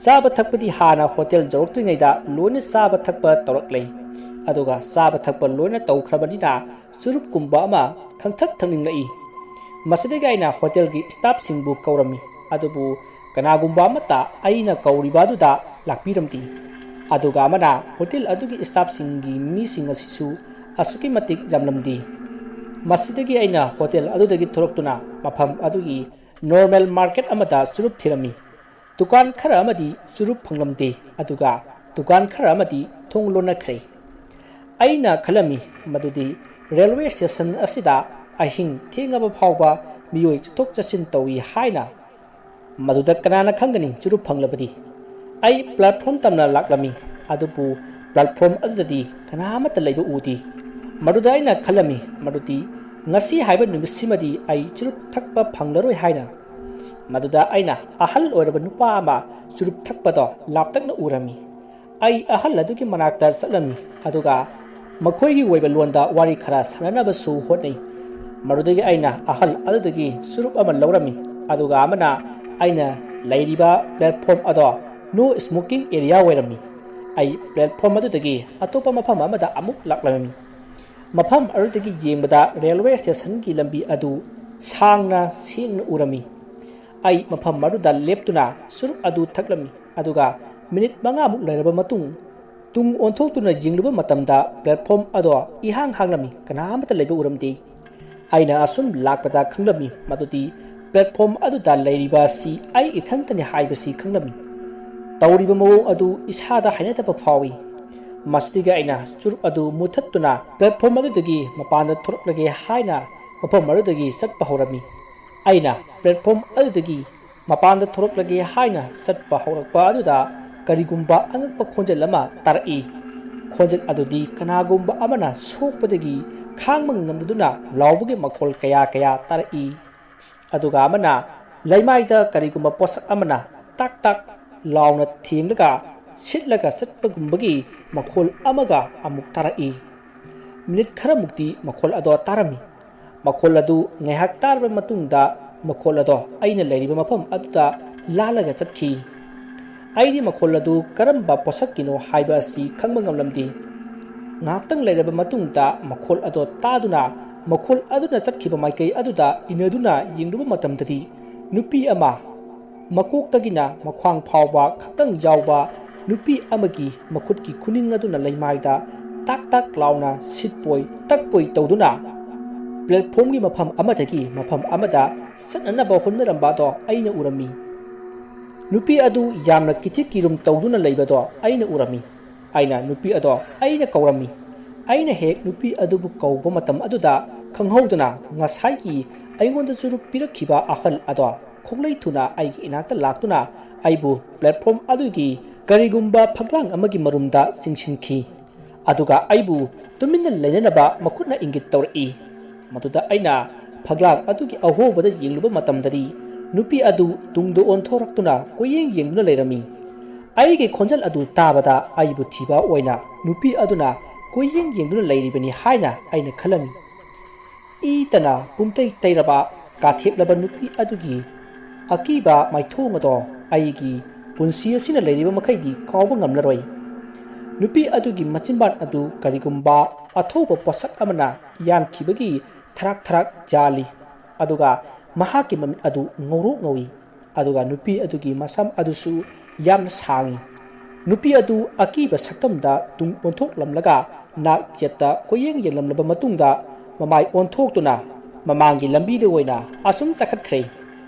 ꯆꯥꯕ ꯊꯛꯄꯗꯤ ꯍꯥꯟꯅ ꯍꯣꯇꯦꯜ ꯌꯧꯔꯛꯇ꯭ꯔꯤꯉꯩꯗ ꯂꯣꯏꯅ ꯆꯥꯕ ꯊꯛꯄ ꯇꯧꯔꯛꯂꯦ, ꯑꯗꯨꯒ ꯆꯥꯕ ꯊꯛꯄ ꯂꯣꯏꯅ ꯇꯧꯈ꯭ꯔꯕꯅꯤꯅ ꯆꯨꯔꯨꯞꯀꯨꯝꯕ ꯑꯃ ꯈꯪꯊꯛ ꯊꯛꯅꯤꯡꯂꯛꯏ꯫ ꯃꯁꯤꯗꯒꯤ ꯑꯩꯅ ꯍꯣꯇꯦꯜꯒꯤ ꯁ꯭ꯇꯥꯐꯁꯤꯡꯕꯨ ꯀꯧꯔꯝꯃꯤ, ꯑꯗꯨꯕꯨ ꯀꯅꯥꯒꯨꯝꯕ ꯑꯃꯠꯇ ꯑꯩꯅ ꯀꯧꯔꯤꯕ ꯑꯗꯨꯗ ꯂꯥꯛꯄꯤꯔꯝꯗꯦ꯫ ꯑꯗꯨꯒ ꯑꯃꯅ ꯍꯣꯇꯦꯜ ꯑꯗꯨꯒꯤ ꯁ꯭ꯇꯥꯐꯁꯤꯡꯒꯤ ꯃꯤꯁꯤꯡ ꯑꯁꯤꯁꯨ ꯑꯁꯨꯛꯀꯤ ꯃꯇꯤꯛ ꯌꯥꯝꯂꯝꯗꯦ꯫ ꯃꯁꯤꯗꯒꯤ ꯑꯩꯅ ꯍꯣꯇꯦꯜ ꯑꯗꯨꯗꯒꯤ ꯊꯣꯔꯛꯇꯨꯅ ꯃꯐꯝ ꯑꯗꯨꯒꯤ ꯅꯣꯔꯃꯦꯜ ꯃꯥꯔꯀꯦꯠ ꯑꯃꯗ ꯆꯨꯔꯨꯞ ꯊꯤꯔꯝꯃꯤ꯫ ꯗꯨꯀꯥꯟ ꯈꯔ ꯑꯃꯗꯤ ꯆꯨꯔꯨꯞ ꯐꯪꯂꯝꯗꯦ, ꯑꯗꯨꯒ ꯗꯨꯀꯥꯟ ꯈꯔ ꯑꯃꯗꯤ ꯊꯣꯡ ꯂꯣꯟꯅꯈ꯭ꯔꯦ꯫ ꯑꯩꯅ ꯈꯜꯂꯝꯃꯤ ꯃꯗꯨꯗꯤ ꯔꯦꯜꯋꯦ ꯁ꯭ꯇꯦꯁꯟ ꯑꯁꯤꯗ ꯑꯍꯤꯡ ꯊꯦꯡꯉꯕ ꯐꯥꯎꯕ ꯃꯤꯑꯣꯏ ꯆꯠꯊꯣꯛ ꯆꯠꯁꯤꯟ ꯇꯧꯏ ꯍꯥꯏꯅ꯫ ꯃꯗꯨꯗ ꯀꯅꯥꯅ ꯈꯪꯒꯅꯤ ꯆꯨꯔꯨꯞ ꯐꯪꯂꯕꯗꯤ? ꯑꯩ ꯄ꯭ꯂꯦꯠꯐꯣꯝ ꯇꯝꯅ ꯂꯥꯛꯂꯝꯃꯤ, ꯑꯗꯨꯕꯨ ꯄ꯭ꯂꯦꯠꯐꯣꯝ ꯑꯗꯨꯗꯗꯤ ꯀꯅꯥ ꯑꯃꯠꯇ ꯂꯩꯕ ꯎꯗꯦ꯫ ꯃꯗꯨꯗ ꯑꯩꯅ ꯈꯜꯂꯝꯃꯤ ꯃꯗꯨꯗꯤ ꯉꯁꯤ ꯍꯥꯏꯕ ꯅꯨꯃꯤꯠꯁꯤꯃꯗꯤ ꯑꯩ ꯆꯨꯔꯨꯞ ꯊꯛꯄ ꯐꯪꯂꯔꯣꯏ ꯍꯥꯏꯅ꯫ ꯃꯗꯨꯗ ꯑꯩꯅ ꯑꯍꯜ ꯑꯣꯏꯔꯕ ꯅꯨꯄꯥ ꯑꯃ ꯆꯨꯔꯨꯞ ꯊꯛꯄꯗꯣ ꯂꯥꯞꯇꯛꯅ ꯎꯔꯝꯃꯤ꯫ ꯑꯩ ꯑꯍꯜ ꯑꯗꯨꯒꯤ ꯃꯅꯥꯛꯇ ꯆꯠꯂꯝꯃꯤ, ꯑꯗꯨꯒ ꯃꯈꯣꯏꯒꯤ ꯑꯣꯏꯕ ꯂꯣꯟꯗ ꯋꯥꯔꯤ ꯈꯔ ꯁꯥꯟꯅꯅꯕꯁꯨ ꯍꯣꯠꯅꯩ꯫ ꯃꯗꯨꯗꯒꯤ ꯑꯩꯅ ꯑꯍꯜ ꯑꯗꯨꯗꯒꯤ ꯆꯨꯔꯨꯞ ꯑꯃ ꯂꯧꯔꯝꯃꯤ, ꯑꯗꯨꯒ ꯑꯃꯅ ꯑꯩꯅ ꯂꯩꯔꯤꯕ platform ꯑꯗꯣ no smoking area ꯑꯣꯏꯔꯝꯃꯤ꯫ ꯑꯩ platform ꯑꯗꯨꯗꯒꯤ ꯑꯇꯣꯞꯄ ꯃꯐꯝ ꯑꯃꯗ ꯑꯃꯨꯛ ꯂꯥꯛꯂꯝꯃꯤ꯫ ꯃꯐꯝ ꯑꯗꯨꯗꯒꯤ ꯌꯦꯡꯕꯗ railway stationꯒꯤ ꯂꯝꯕꯤ ꯑꯗꯨ ꯁꯥꯡꯅ ꯁꯦꯡꯅ ꯎꯔꯝꯃꯤ꯫ ꯑꯩ ꯃꯐꯝ ꯑꯗꯨꯗ ꯂꯦꯞꯇꯨꯅ ꯆꯨꯔꯨꯞ ꯑꯗꯨ ꯊꯛꯂꯝꯃꯤ, ꯑꯗꯨꯒ ꯃꯤꯅꯤꯠ ꯃꯉꯥꯃꯨꯛ ꯂꯩꯔꯕ ꯃꯇꯨꯡ, ꯇꯨꯡ ꯑꯣꯟꯊꯣꯛꯇꯨꯅ ꯌꯦꯡꯂꯨꯕ ꯃꯇꯝꯗ platform ꯑꯗꯣ ꯏꯍꯥꯡ ꯍꯥꯡꯂꯝꯃꯤ, ꯀꯅꯥ ꯑꯃꯠꯇ ꯂꯩꯕ ꯎꯔꯝꯗꯦ꯫ ꯑꯩꯅ ꯑꯁꯨꯝ ꯂꯥꯛꯄꯗ ꯈꯪꯂꯝꯃꯤ ꯃꯗꯨꯗꯤ platform ꯑꯗꯨꯗ ꯂꯩꯔꯤꯕ ꯑꯁꯤ ꯑꯩ ꯏꯊꯟꯇꯅꯤ ꯍꯥꯏꯕꯁꯤ ꯈꯪꯂꯝꯃꯤ꯫ ꯇꯧꯔꯤꯕ ꯃꯑꯣꯡ ꯑꯗꯨ ꯏꯁꯥꯗ ꯍꯩꯅꯗꯕ ꯐꯥꯎꯏ꯫ ꯃꯁꯤꯗꯒꯤ ꯑꯩꯅ ꯆꯨꯔꯨꯞ ꯑꯗꯨ ꯃꯨꯊꯠꯇꯨꯅ platform ꯑꯗꯨꯗꯒꯤ ꯃꯄꯥꯟꯗ ꯊꯣꯔꯛꯂꯒꯦ ꯍꯥꯏꯅ ꯃꯐꯝ ꯑꯗꯨꯗꯒꯤ ꯆꯠꯄ ꯍꯧꯔꯝꯃꯤ꯫ ꯑꯩꯅ platform ꯑꯗꯨꯗꯒꯤ ꯃꯄꯥꯟꯗ ꯊꯣꯔꯛꯂꯒꯦ ꯍꯥꯏꯅ ꯆꯠꯄ ꯍꯧꯔꯛꯄ ꯑꯗꯨꯗ ꯀꯔꯤꯒꯨꯝꯕ ꯑꯉꯛꯄ ꯈꯣꯟꯖꯦꯜ ꯑꯃ ꯇꯥꯔꯛꯏ꯫ ꯈꯣꯟꯖꯦꯜ ꯑꯗꯨꯗꯤ ꯀꯅꯥꯒꯨꯝꯕ ꯑꯃꯅ ꯁꯣꯛꯄꯗꯒꯤ ꯈꯥꯡꯕ ꯉꯝꯗꯗꯨꯅ ꯂꯥꯎꯕꯒꯤ ꯃꯈꯣꯜ ꯀꯌꯥ ꯀꯌꯥ ꯇꯥꯔꯛꯏ꯫ ꯑꯗꯨꯒ ꯑꯃꯅ ꯂꯩꯃꯥꯏꯗ ꯀꯔꯤꯒꯨꯝꯕ ꯄꯣꯠꯁꯛ ꯑꯃꯅ ꯇꯥꯛ ꯇꯥꯛ ꯂꯥꯎꯅ ꯊꯦꯡꯂꯒ ꯁꯤꯠꯂꯒ ꯆꯠꯄꯒꯨꯝꯕꯒꯤ ꯃꯈꯣꯜ ꯑꯃꯒ ꯑꯃꯨꯛ ꯇꯥꯔꯛꯏ꯫ ꯃꯤꯅꯤꯠ ꯈꯔꯃꯨꯛꯇꯤ ꯃꯈꯣꯜ ꯑꯗꯣ ꯇꯥꯔꯝꯃꯤ꯫ ꯃꯈꯣꯜ ꯑꯗꯨ ꯉꯥꯏꯍꯥꯛ ꯇꯥꯔꯕ ꯃꯇꯨꯡꯗ ꯃꯈꯣꯜ ꯑꯗꯣ ꯑꯩꯅ ꯂꯩꯔꯤꯕ ꯃꯐꯝ ꯑꯗꯨꯗ ꯂꯥꯜꯂꯒ ꯆꯠꯈꯤ꯫ ꯑꯩꯗꯤ ꯃꯈꯣꯜ ꯑꯗꯨ ꯀꯔꯝꯕ ꯄꯣꯠꯁꯛꯀꯤꯅꯣ ꯍꯥꯏꯕ ꯑꯁꯤ ꯈꯪꯕ ꯉꯝꯂꯝꯗꯦ꯫ ꯉꯥꯏꯍꯥꯛꯇꯪ ꯂꯩꯔꯕ ꯃꯇꯨꯡꯗ ꯃꯈꯣꯜ ꯑꯗꯣ ꯇꯥꯗꯨꯅ ꯃꯈꯣꯜ ꯑꯗꯨꯅ ꯆꯠꯈꯤꯕ ꯃꯥꯏꯀꯩ ꯑꯗꯨꯗ ꯏꯟꯅꯗꯨꯅ ꯌꯦꯡꯂꯨꯕ ꯃꯇꯝꯗꯗꯤ ꯅꯨꯄꯤ ꯑꯃ ꯃꯀꯣꯛꯇꯒꯤꯅ ꯃꯈ꯭ꯋꯥꯡ ꯐꯥꯎꯕ ꯈꯛꯇꯪ ꯌꯥꯎꯕ ꯅꯨꯄꯤ ꯑꯃꯒꯤ ꯃꯈꯨꯠꯀꯤ ꯈꯨꯅꯤꯡ ꯑꯗꯨꯅ ꯂꯩꯃꯥꯏꯗ ꯇꯥꯛ ꯇꯥꯛ ꯂꯥꯎꯅ ꯁꯤꯠꯄꯣꯏ ꯇꯛꯄꯣꯏ ꯇꯧꯗꯨꯅ platformꯒꯤ ꯃꯐꯝ ꯑꯃꯗꯒꯤ ꯃꯐꯝ ꯑꯃꯗ ꯆꯠꯅꯅꯕ ꯍꯣꯠꯅꯔꯝꯕ ꯑꯗꯣ ꯑꯩꯅ ꯎꯔꯝꯃꯤ꯫ ꯅꯨꯄꯤ ꯑꯗꯨ ꯌꯥꯝꯅ ꯀꯤꯊꯤ ꯀꯤꯔꯨꯝ ꯇꯧꯗꯨꯅ ꯂꯩꯕꯗꯣ ꯑꯩꯅ ꯎꯔꯝꯃꯤ꯫ ꯑꯩꯅ ꯅꯨꯄꯤ ꯑꯗꯣ ꯑꯩꯅ ꯀꯧꯔꯝꯃꯤ꯫ ꯑꯩꯅ ꯍꯦꯛ ꯅꯨꯄꯤ ꯑꯗꯨꯕꯨ ꯀꯧꯕ ꯃꯇꯝ ꯑꯗꯨꯗ ꯈꯪꯍꯧꯗꯅ ꯉꯁꯥꯏꯒꯤ ꯑꯩꯉꯣꯟꯗ ꯆꯨꯔꯨꯞ ꯄꯤꯔꯛꯈꯤꯕ ꯑꯍꯜ ꯑꯗꯣ ꯈꯣꯡꯂꯩ ꯊꯨꯅ ꯑꯩꯒꯤ ꯏꯅꯥꯛꯇ ꯂꯥꯛꯇꯨꯅ ꯑꯩꯕꯨ platform ꯑꯗꯨꯒꯤ ꯀꯔꯤꯒꯨꯝꯕ ꯐꯛꯂꯥꯡ ꯑꯃꯒꯤ ꯃꯔꯨꯝꯗ ꯆꯤꯡꯁꯤꯟꯈꯤ꯫ ꯑꯗꯨꯒ ꯑꯩꯕꯨ ꯇꯨꯃꯤꯟꯅ ꯂꯩꯅꯅꯕ ꯃꯈꯨꯠꯅ ꯏꯪꯒꯤꯠ ꯇꯧꯔꯛꯏ꯫ ꯃꯗꯨꯗ ꯑꯩꯅ ꯐꯛꯂꯥꯡ ꯑꯗꯨꯒꯤ ꯑꯍꯣꯕꯗ ꯌꯦꯡꯂꯨꯕ ꯃꯇꯝꯗꯗꯤ ꯅꯨꯄꯤ ꯑꯗꯨ ꯇꯨꯡꯗ ꯑꯣꯟꯊꯣꯔꯛꯇꯨꯅ ꯀꯣꯏꯌꯦꯡ ꯌꯦꯡꯗꯨꯅ ꯂꯩꯔꯝꯃꯤ꯫ ꯑꯩꯒꯤ ꯈꯣꯟꯖꯦꯜ ꯑꯗꯨ ꯇꯥꯕꯗ ꯑꯩꯕꯨ ꯊꯤꯕ ꯑꯣꯏꯅ ꯅꯨꯄꯤ ꯑꯗꯨꯅ ꯀꯣꯏꯌꯦꯡ ꯌꯦꯡꯗꯨꯅ ꯂꯩꯔꯤꯕꯅꯤ ꯍꯥꯏꯅ ꯑꯩꯅ ꯈꯜꯂꯝꯃꯤ꯫ ꯏꯇꯅ ꯄꯨꯝꯇꯩ ꯇꯩꯔꯕ ꯀꯥꯊꯦꯛꯂꯕ ꯅꯨꯄꯤ ꯑꯗꯨꯒꯤ ꯑꯀꯤꯕ ꯃꯥꯏꯊꯣꯡ ꯑꯗꯣ ꯑꯩꯒꯤ ꯄꯨꯟꯁꯤ ꯑꯁꯤꯅ ꯂꯩꯔꯤꯕ ꯃꯈꯩꯗꯤ ꯀꯥꯎꯕ ꯉꯝꯂꯔꯣꯏ꯫ ꯅꯨꯄꯤ ꯑꯗꯨꯒꯤ ꯃꯆꯤꯟꯕꯥꯟ ꯑꯗꯨ ꯀꯔꯤꯒꯨꯝꯕ ꯑꯊꯧꯕ ꯄꯣꯠꯁꯛ ꯑꯃꯅ ꯌꯥꯟꯈꯤꯕꯒꯤ ꯊꯔꯥꯛ ꯊꯔꯥꯛ ꯌꯥꯜꯂꯤ, ꯑꯗꯨꯒ ꯃꯍꯥꯛꯀꯤ ꯃꯃꯤꯠ ꯑꯗꯨ ꯉꯧꯔꯣꯛ ꯉꯧꯏ, ꯑꯗꯨꯒ ꯅꯨꯄꯤ ꯑꯗꯨꯒꯤ ꯃꯁꯝ ꯑꯗꯨꯁꯨ ꯌꯥꯝꯅ ꯁꯥꯡꯏ꯫ ꯅꯨꯄꯤ ꯑꯗꯨ ꯑꯀꯤꯕ ꯁꯛꯇꯝꯗ ꯇꯨꯡ ꯑꯣꯟꯊꯣꯛꯂꯝꯂꯒ ꯅꯥꯛ ꯌꯦꯠꯇ ꯀꯣꯏꯌꯦꯡ ꯌꯦꯡꯂꯝꯂꯕ ꯃꯇꯨꯡꯗ ꯃꯃꯥꯏ ꯑꯣꯟꯊꯣꯛꯇꯨꯅ ꯃꯃꯥꯡꯒꯤ ꯂꯝꯕꯤꯗ ꯑꯣꯏꯅ ꯑꯁꯨꯝ ꯆꯠꯈꯠꯈ꯭ꯔꯦ꯫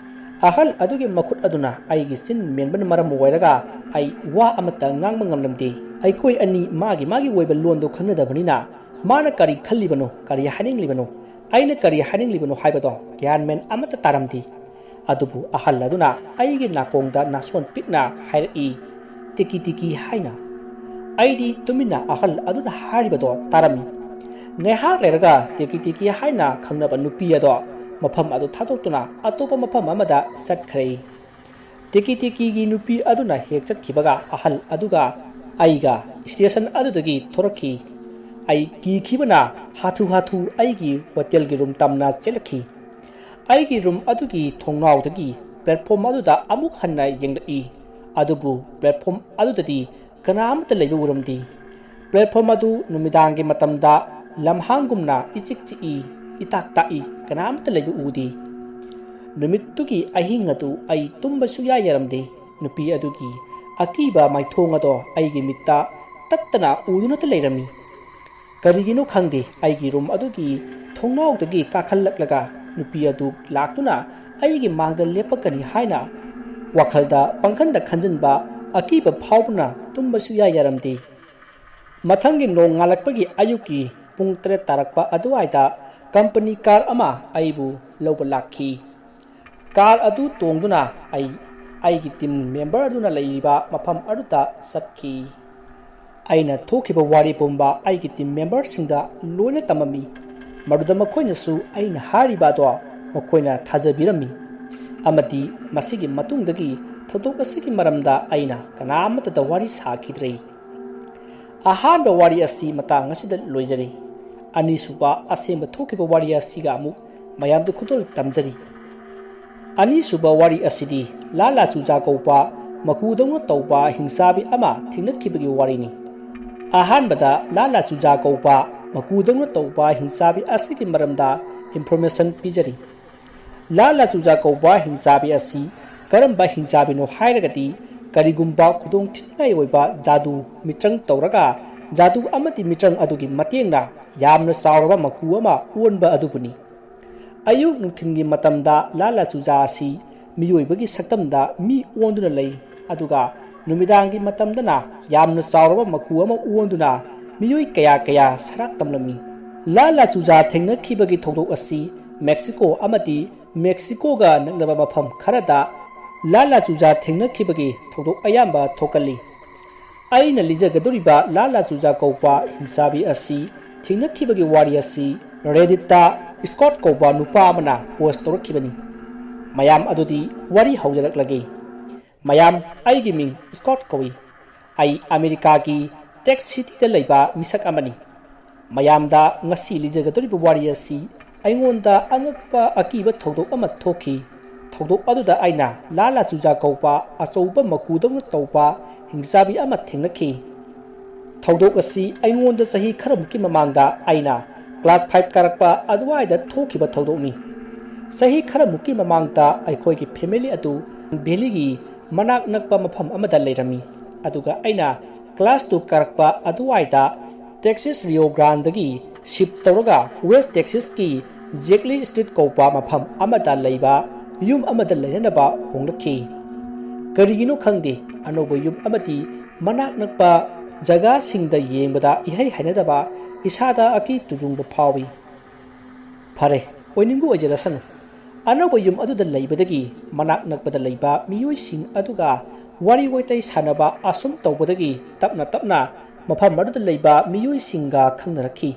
ꯑꯍꯜ ꯑꯗꯨꯒꯤ ꯃꯈꯨꯠ ꯑꯗꯨꯅ ꯑꯩꯒꯤ ꯆꯤꯟ ꯃꯦꯟꯕꯅ ꯃꯔꯝ ꯑꯣꯏꯔꯒ ꯑꯩ ꯋꯥ ꯑꯃꯠꯇ ꯉꯥꯡꯕ ꯉꯝꯂꯝꯗꯦ꯫ ꯑꯩꯈꯣꯏ ꯑꯅꯤ ꯃꯥꯒꯤ ꯃꯥꯒꯤ ꯑꯣꯏꯕ ꯂꯣꯟꯗꯨ ꯈꯪꯅꯗꯕꯅꯤꯅ ꯃꯥꯅ ꯀꯔꯤ ꯈꯜꯂꯤꯕꯅꯣ, ꯀꯔꯤ ꯍꯥꯏꯅꯤꯡꯂꯤꯕꯅꯣ, ꯑꯩꯅ ꯀꯔꯤ ꯍꯥꯏꯅꯤꯡꯂꯤꯕꯅꯣ ꯍꯥꯏꯕꯗꯣ ꯒ꯭ꯌꯥꯟ ꯃꯦꯟ ꯑꯃꯠꯇ ꯇꯥꯔꯝꯗꯦ꯫ ꯑꯗꯨꯕꯨ ꯑꯍꯜ ꯑꯗꯨꯅ ꯑꯩꯒꯤ ꯅꯥꯀꯣꯡꯗ ꯅꯥꯁꯣꯟ ꯄꯤꯛꯅ ꯍꯥꯏꯔꯛꯏ, "ꯇꯤꯀꯤ ꯇꯤꯀꯤ" ꯍꯥꯏꯅ꯫ ꯑꯩꯗꯤ ꯇꯨꯃꯤꯟꯅ ꯑꯍꯜ ꯑꯗꯨꯅ ꯍꯥꯏꯔꯤꯕꯗꯣ ꯇꯥꯔꯝꯃꯤ꯫ ꯉꯥꯏꯍꯥꯛ ꯂꯩꯔꯒ ꯇꯤꯀꯤ ꯇꯤꯀꯤ ꯍꯥꯏꯅ ꯈꯪꯅꯕ ꯅꯨꯄꯤ ꯑꯗꯣ ꯃꯐꯝ ꯑꯗꯨ ꯊꯥꯗꯣꯛꯇꯨꯅ ꯑꯇꯣꯞꯄ ꯃꯐꯝ ꯑꯃꯗ ꯆꯠꯈ꯭ꯔꯦ꯫ ꯇꯤꯀꯤ ꯇꯤꯀꯤꯒꯤ ꯅꯨꯄꯤ ꯑꯗꯨꯅ ꯍꯦꯛ ꯆꯠꯈꯤꯕꯒ ꯑꯍꯜ ꯑꯗꯨꯒ ꯑꯩꯒ ꯁ꯭ꯇꯦꯁꯟ ꯑꯗꯨꯗꯒꯤ ꯊꯣꯔꯛꯈꯤ꯫ ꯑꯩ ꯀꯤꯈꯤꯕꯅ ꯍꯥꯊꯨ ꯍꯥꯊꯨ ꯑꯩꯒꯤ ꯍꯣꯇꯦꯜꯒꯤ ꯔꯨꯝ ꯇꯝꯅ ꯆꯦꯜꯂꯛꯈꯤ꯫ ꯑꯩꯒꯤ ꯔꯨꯝ ꯑꯗꯨꯒꯤ ꯊꯣꯡꯅꯥꯎꯗꯒꯤ ꯄ꯭ꯂꯦꯠꯐꯣꯝ ꯑꯗꯨꯗ ꯑꯃꯨꯛ ꯍꯟꯅ ꯌꯦꯡꯂꯛꯏ, ꯑꯗꯨꯕꯨ ꯄ꯭ꯂꯦꯠꯐꯣꯝ ꯑꯗꯨꯗꯗꯤ ꯀꯅꯥ ꯑꯃꯠꯇ ꯂꯩꯕ ꯎꯔꯝꯗꯦ꯫ ꯄ꯭ꯂꯦꯠꯐꯣꯝ ꯑꯗꯨ ꯅꯨꯃꯤꯗꯥꯡꯒꯤ ꯃꯇꯝꯗ ꯂꯝꯍꯥꯡꯒꯨꯝꯅ ꯏꯆꯤꯛ ꯆꯤꯛꯏ, ꯏꯇꯥꯛ ꯇꯥꯛꯏ, ꯀꯅꯥ ꯑꯃꯠꯇ ꯂꯩꯕ ꯎꯗꯦ꯫ ꯅꯨꯃꯤꯠꯇꯨꯒꯤ ꯑꯍꯤꯡ ꯑꯗꯨ ꯑꯩ ꯇꯨꯝꯕ ꯁꯨꯌꯥ ꯌꯥꯔꯝꯗꯦ꯫ ꯅꯨꯄꯤ ꯑꯗꯨꯒꯤ ꯑꯀꯤꯕ ꯃꯥꯏꯊꯣꯡ ꯑꯗꯣ ꯑꯩꯒꯤ ꯃꯤꯠꯇ ꯇꯠꯇꯅ ꯎꯗꯨꯅꯇ ꯂꯩꯔꯝꯃꯤ꯫ ꯀꯔꯤꯒꯤꯅꯣ ꯈꯪꯗꯦ, ꯑꯩꯒꯤ ꯔꯨꯝ ꯑꯗꯨꯒꯤ ꯊꯣꯡꯅꯥꯎꯗꯒꯤ ꯀꯥꯈꯠꯂꯛꯂꯒ ꯅꯨꯄꯤ ꯑꯗꯨ ꯂꯥꯛꯇꯨꯅ ꯑꯩꯒꯤ ꯃꯥꯡꯗ ꯂꯦꯞꯄꯛꯀꯅꯤ ꯍꯥꯏꯅ ꯋꯥꯈꯜꯗ ꯄꯪꯈꯟꯗ ꯈꯟꯖꯤꯟꯕ ꯑꯀꯤꯕ ꯐꯥꯎꯕꯅ ꯇꯨꯝꯕ ꯁꯨꯌꯥ ꯌꯥꯔꯝꯗꯦ꯫ ꯃꯊꯪꯒꯤ ꯅꯣꯡ ꯉꯥꯜꯂꯛꯄꯒꯤ ꯑꯌꯨꯛꯀꯤ ꯄꯨꯡ ꯇꯔꯦꯠ ꯇꯥꯔꯛꯄ ꯑꯗꯨꯋꯥꯏꯗ ꯀꯝꯄꯅꯤ ꯀꯥꯔ ꯑꯃ ꯑꯩꯕꯨ ꯂꯧꯕ ꯂꯥꯛꯈꯤ꯫ ꯀꯥꯔ ꯑꯗꯨ ꯇꯣꯡꯗꯨꯅ ꯑꯩ ꯑꯩꯒꯤ ꯇꯤꯝ ꯃꯦꯝꯕꯔ ꯑꯗꯨꯅ ꯂꯩꯔꯤꯕ ꯃꯐꯝ ꯑꯗꯨꯗ ꯆꯠꯈꯤ꯫ ꯑꯩꯅ ꯊꯣꯛꯈꯤꯕ ꯋꯥꯔꯤ ꯄꯨꯝꯕ ꯑꯩꯒꯤ ꯇꯤꯝ ꯃꯦꯝꯕꯔꯁꯤꯡꯗ ꯂꯣꯏꯅ ꯇꯝꯃꯝꯃꯤ꯫ ꯃꯗꯨꯗ ꯃꯈꯣꯏꯅꯁꯨ ꯑꯩꯅ ꯍꯥꯏꯔꯤꯕ ꯑꯗꯣ ꯃꯈꯣꯏꯅ ꯊꯥꯖꯕꯤꯔꯝꯃꯤ꯫ ꯑꯃꯗꯤ ꯃꯁꯤꯒꯤ ꯃꯇꯨꯡꯗꯒꯤ ꯊꯧꯗꯣꯛ ꯑꯁꯤꯒꯤ ꯃꯔꯝꯗ ꯑꯩꯅ ꯀꯅꯥ ꯑꯃꯠꯇꯗ ꯋꯥꯔꯤ ꯁꯥꯈꯤꯗ꯭ꯔꯦ꯫ ꯑꯍꯥꯟꯕ ꯋꯥꯔꯤ ꯑꯁꯤ ꯃꯇꯥꯡ ꯑꯁꯤꯗ ꯂꯣꯏꯖꯔꯤ꯫ ꯑꯅꯤꯁꯨꯕ ꯑꯁꯦꯡꯕ ꯊꯣꯛꯈꯤꯕ ꯋꯥꯔꯤ ꯑꯁꯤꯒ ꯑꯃꯨꯛ ꯃꯌꯥꯝꯗ ꯈꯨꯗꯣꯜ ꯇꯝꯖꯔꯤ꯫ ꯑꯅꯤꯁꯨꯕ ꯋꯥꯔꯤ ꯑꯁꯤꯗꯤ ꯂꯥꯂꯥ ꯆꯨꯖꯥ ꯀꯧꯕ ꯃꯀꯨꯗꯧꯅ ꯇꯧꯕ ꯍꯤꯡꯆꯥꯕꯤ ꯑꯃ ꯊꯦꯡꯅꯈꯤꯕꯒꯤ ꯋꯥꯔꯤꯅꯤ꯫ ꯑꯍꯥꯟꯕꯗ ꯂꯥꯂꯥ ꯆꯨꯖꯥ ꯀꯧꯕ ꯃꯀꯨꯗꯧꯅ ꯇꯧꯕ ꯍꯤꯡꯆꯥꯕꯤ ꯑꯁꯤꯒꯤ ꯃꯔꯝꯗ information ꯄꯤꯖꯔꯤ꯫ ꯂꯥꯂꯥ ꯆꯨꯖꯥ ꯀꯧꯕ ꯍꯤꯡꯆꯥꯕꯤ ꯑꯁꯤ ꯀꯔꯝꯕ ꯍꯤꯡꯆꯥꯕꯤꯅꯣ ꯍꯥꯏꯔꯒꯗꯤ, ꯀꯔꯤꯒꯨꯝꯕ ꯈꯨꯗꯣꯡꯊꯤꯅꯤꯡꯉꯥꯏ ꯑꯣꯏꯕ ꯖꯥꯗꯨ ꯃꯤꯇ꯭ꯔꯪ ꯇꯧꯔꯒ, ꯖꯥꯗꯨ ꯑꯃꯗꯤ ꯃꯤꯇ꯭ꯔꯪ ꯑꯗꯨꯒꯤ ꯃꯇꯦꯡꯅ ꯌꯥꯝꯅ ꯆꯥꯎꯔꯕ ꯃꯀꯨ ꯑꯃ ꯑꯣꯟꯕ ꯑꯗꯨꯕꯨꯅꯤ꯫ ꯑꯌꯨꯛ ꯅꯨꯡꯊꯤꯜꯒꯤ ꯃꯇꯝꯗ ꯂꯥꯂꯥ ꯆꯨꯖꯥ ꯑꯁꯤ ꯃꯤꯑꯣꯏꯕꯒꯤ ꯁꯛꯇꯝꯗ ꯃꯤ ꯑꯣꯟꯗꯨꯅ ꯂꯩ, ꯑꯗꯨꯒ ꯅꯨꯃꯤꯗꯥꯡꯒꯤ ꯃꯇꯝꯗꯅ ꯌꯥꯝꯅ ꯆꯥꯎꯔꯕ ꯃꯀꯨ ꯑꯃ ꯑꯣꯟꯗꯨꯅ ꯃꯤꯑꯣꯏ ꯀꯌꯥ ꯀꯌꯥ ꯁꯔꯥꯛ ꯇꯝꯂꯝꯃꯤ꯫ ꯂꯥꯂꯥ ꯆꯨꯖꯥ ꯊꯦꯡꯅꯈꯤꯕꯒꯤ ꯊꯧꯗꯣꯛ ꯑꯁꯤ ꯃꯦꯛꯁꯤꯀꯣ ꯑꯃꯗꯤ ꯃꯦꯛꯁꯤꯀꯣꯒ ꯅꯛꯅꯕ ꯃꯐꯝ ꯈꯔꯗ ꯂꯥꯂꯥ ꯆꯨꯖꯥ ꯊꯦꯡꯅꯈꯤꯕꯒꯤ ꯊꯧꯗꯣꯛ ꯑꯌꯥꯝꯕ ꯊꯣꯛꯀꯜꯂꯤ꯫ ꯑꯩꯅ ꯂꯤꯖꯒꯗꯧꯔꯤꯕ ꯂꯥꯂꯥ ꯆꯨꯖꯥ ꯀꯧꯕ ꯍꯤꯡꯆꯥꯕꯤ ꯑꯁꯤ ꯊꯦꯡꯅꯈꯤꯕꯒꯤ ꯋꯥꯔꯤ ꯑꯁꯤ Redditꯇ ꯁ꯭ꯀꯣꯠ ꯀꯧꯕ ꯅꯨꯄꯥ ꯑꯃꯅ post ꯇꯧꯔꯛꯈꯤꯕꯅꯤ꯫ ꯃꯌꯥꯝ ꯑꯗꯨꯗꯤ ꯋꯥꯔꯤ ꯍꯧꯖꯔꯛꯂꯒꯦ꯫ ꯃꯌꯥꯝ, ꯑꯩꯒꯤ ꯃꯤꯡ ꯁ꯭ꯀꯣꯠ ꯀꯧꯏ꯫ ꯑꯩ ꯑꯃꯦꯔꯤꯀꯥꯒꯤ Texas cityꯗ ꯂꯩꯕ ꯃꯤꯁꯛ ꯑꯃꯅꯤ꯫ ꯃꯌꯥꯝꯗ ꯉꯁꯤ ꯂꯤꯖꯒꯗꯧꯔꯤꯕ ꯋꯥꯔꯤ ꯑꯁꯤ ꯑꯩꯉꯣꯟꯗ ꯑꯉꯛꯄ ꯑꯀꯤꯕ ꯊꯧꯗꯣꯛ ꯑꯃ ꯊꯣꯛꯈꯤ꯫ ꯊꯧꯗꯣꯛ ꯑꯗꯨꯗ ꯑꯩꯅ ꯂꯥꯂꯥ ꯆꯨꯖꯥ ꯀꯧꯕ ꯑꯆꯧꯕ ꯃꯀꯨꯗꯧꯅ ꯇꯧꯕ ꯍꯤꯡꯆꯥꯕꯤ ꯑꯃ ꯊꯦꯡꯅꯈꯤ꯫ ꯊꯧꯗꯣꯛ ꯑꯁꯤ ꯑꯩꯉꯣꯟꯗ ꯆꯍꯤ ꯈꯔꯃꯨꯛꯀꯤ ꯃꯃꯥꯡꯗ ꯑꯩꯅ class five ꯀꯥꯔꯛꯄ ꯑꯗꯨꯋꯥꯏꯗ ꯊꯣꯛꯈꯤꯕ ꯊꯧꯗꯣꯛꯅꯤ꯫ ꯆꯍꯤ ꯈꯔꯃꯨꯛꯀꯤ ꯃꯃꯥꯡꯗ ꯑꯩꯈꯣꯏꯒꯤ family ꯑꯗꯨ valleyꯒꯤ ꯃꯅꯥꯛ ꯅꯛꯄ ꯃꯐꯝ ꯑꯃꯗ ꯂꯩꯔꯝꯃꯤ꯫ ꯑꯗꯨꯒ ꯑꯩꯅ class two ꯀꯥꯔꯛꯄ ꯑꯗꯨꯋꯥꯏꯗ Texas Rio Grandeꯗꯒꯤ shift ꯇꯧꯔꯒ West Texasꯀꯤ Jackley Street ꯀꯧꯕ ꯃꯐꯝ ꯑꯃꯗ ꯂꯩꯕ ꯌꯨꯝ ꯑꯃꯗ ꯂꯩꯅꯅꯕ ꯍꯣꯡꯂꯛꯈꯤ꯫ ꯀꯔꯤꯒꯤꯅꯣ ꯈꯪꯗꯦ, ꯑꯅꯧꯕ ꯌꯨꯝ ꯑꯃꯗꯤ ꯃꯅꯥꯛ ꯅꯛꯄ ꯖꯒꯥꯁꯤꯡꯗ ꯌꯦꯡꯕꯗ ꯏꯍꯩ ꯍꯩꯅꯗꯕ, ꯏꯁꯥꯗ ꯑꯀꯤ ꯇꯨꯖꯨꯡꯕ ꯐꯥꯎꯏ꯫ ꯐꯔꯦ, ꯑꯣꯏꯅꯤꯡꯕ ꯑꯣꯏꯖꯔꯁꯅꯨ꯫ ꯑꯅꯧꯕ ꯌꯨꯝ ꯑꯗꯨꯗ ꯂꯩꯕꯗꯒꯤ ꯃꯅꯥꯛ ꯅꯛꯄꯗ ꯂꯩꯕ ꯃꯤꯑꯣꯏꯁꯤꯡ ꯑꯗꯨꯒ ꯋꯥꯔꯤ ꯋꯥꯇꯥꯏ ꯁꯥꯟꯅꯕ ꯑꯁꯨꯝ ꯇꯧꯕꯗꯒꯤ ꯇꯞꯅ ꯇꯞꯅ ꯃꯐꯝ ꯑꯗꯨꯗ ꯂꯩꯕ ꯃꯤꯑꯣꯏꯁꯤꯡꯒ ꯈꯪꯅꯔꯛꯈꯤ꯫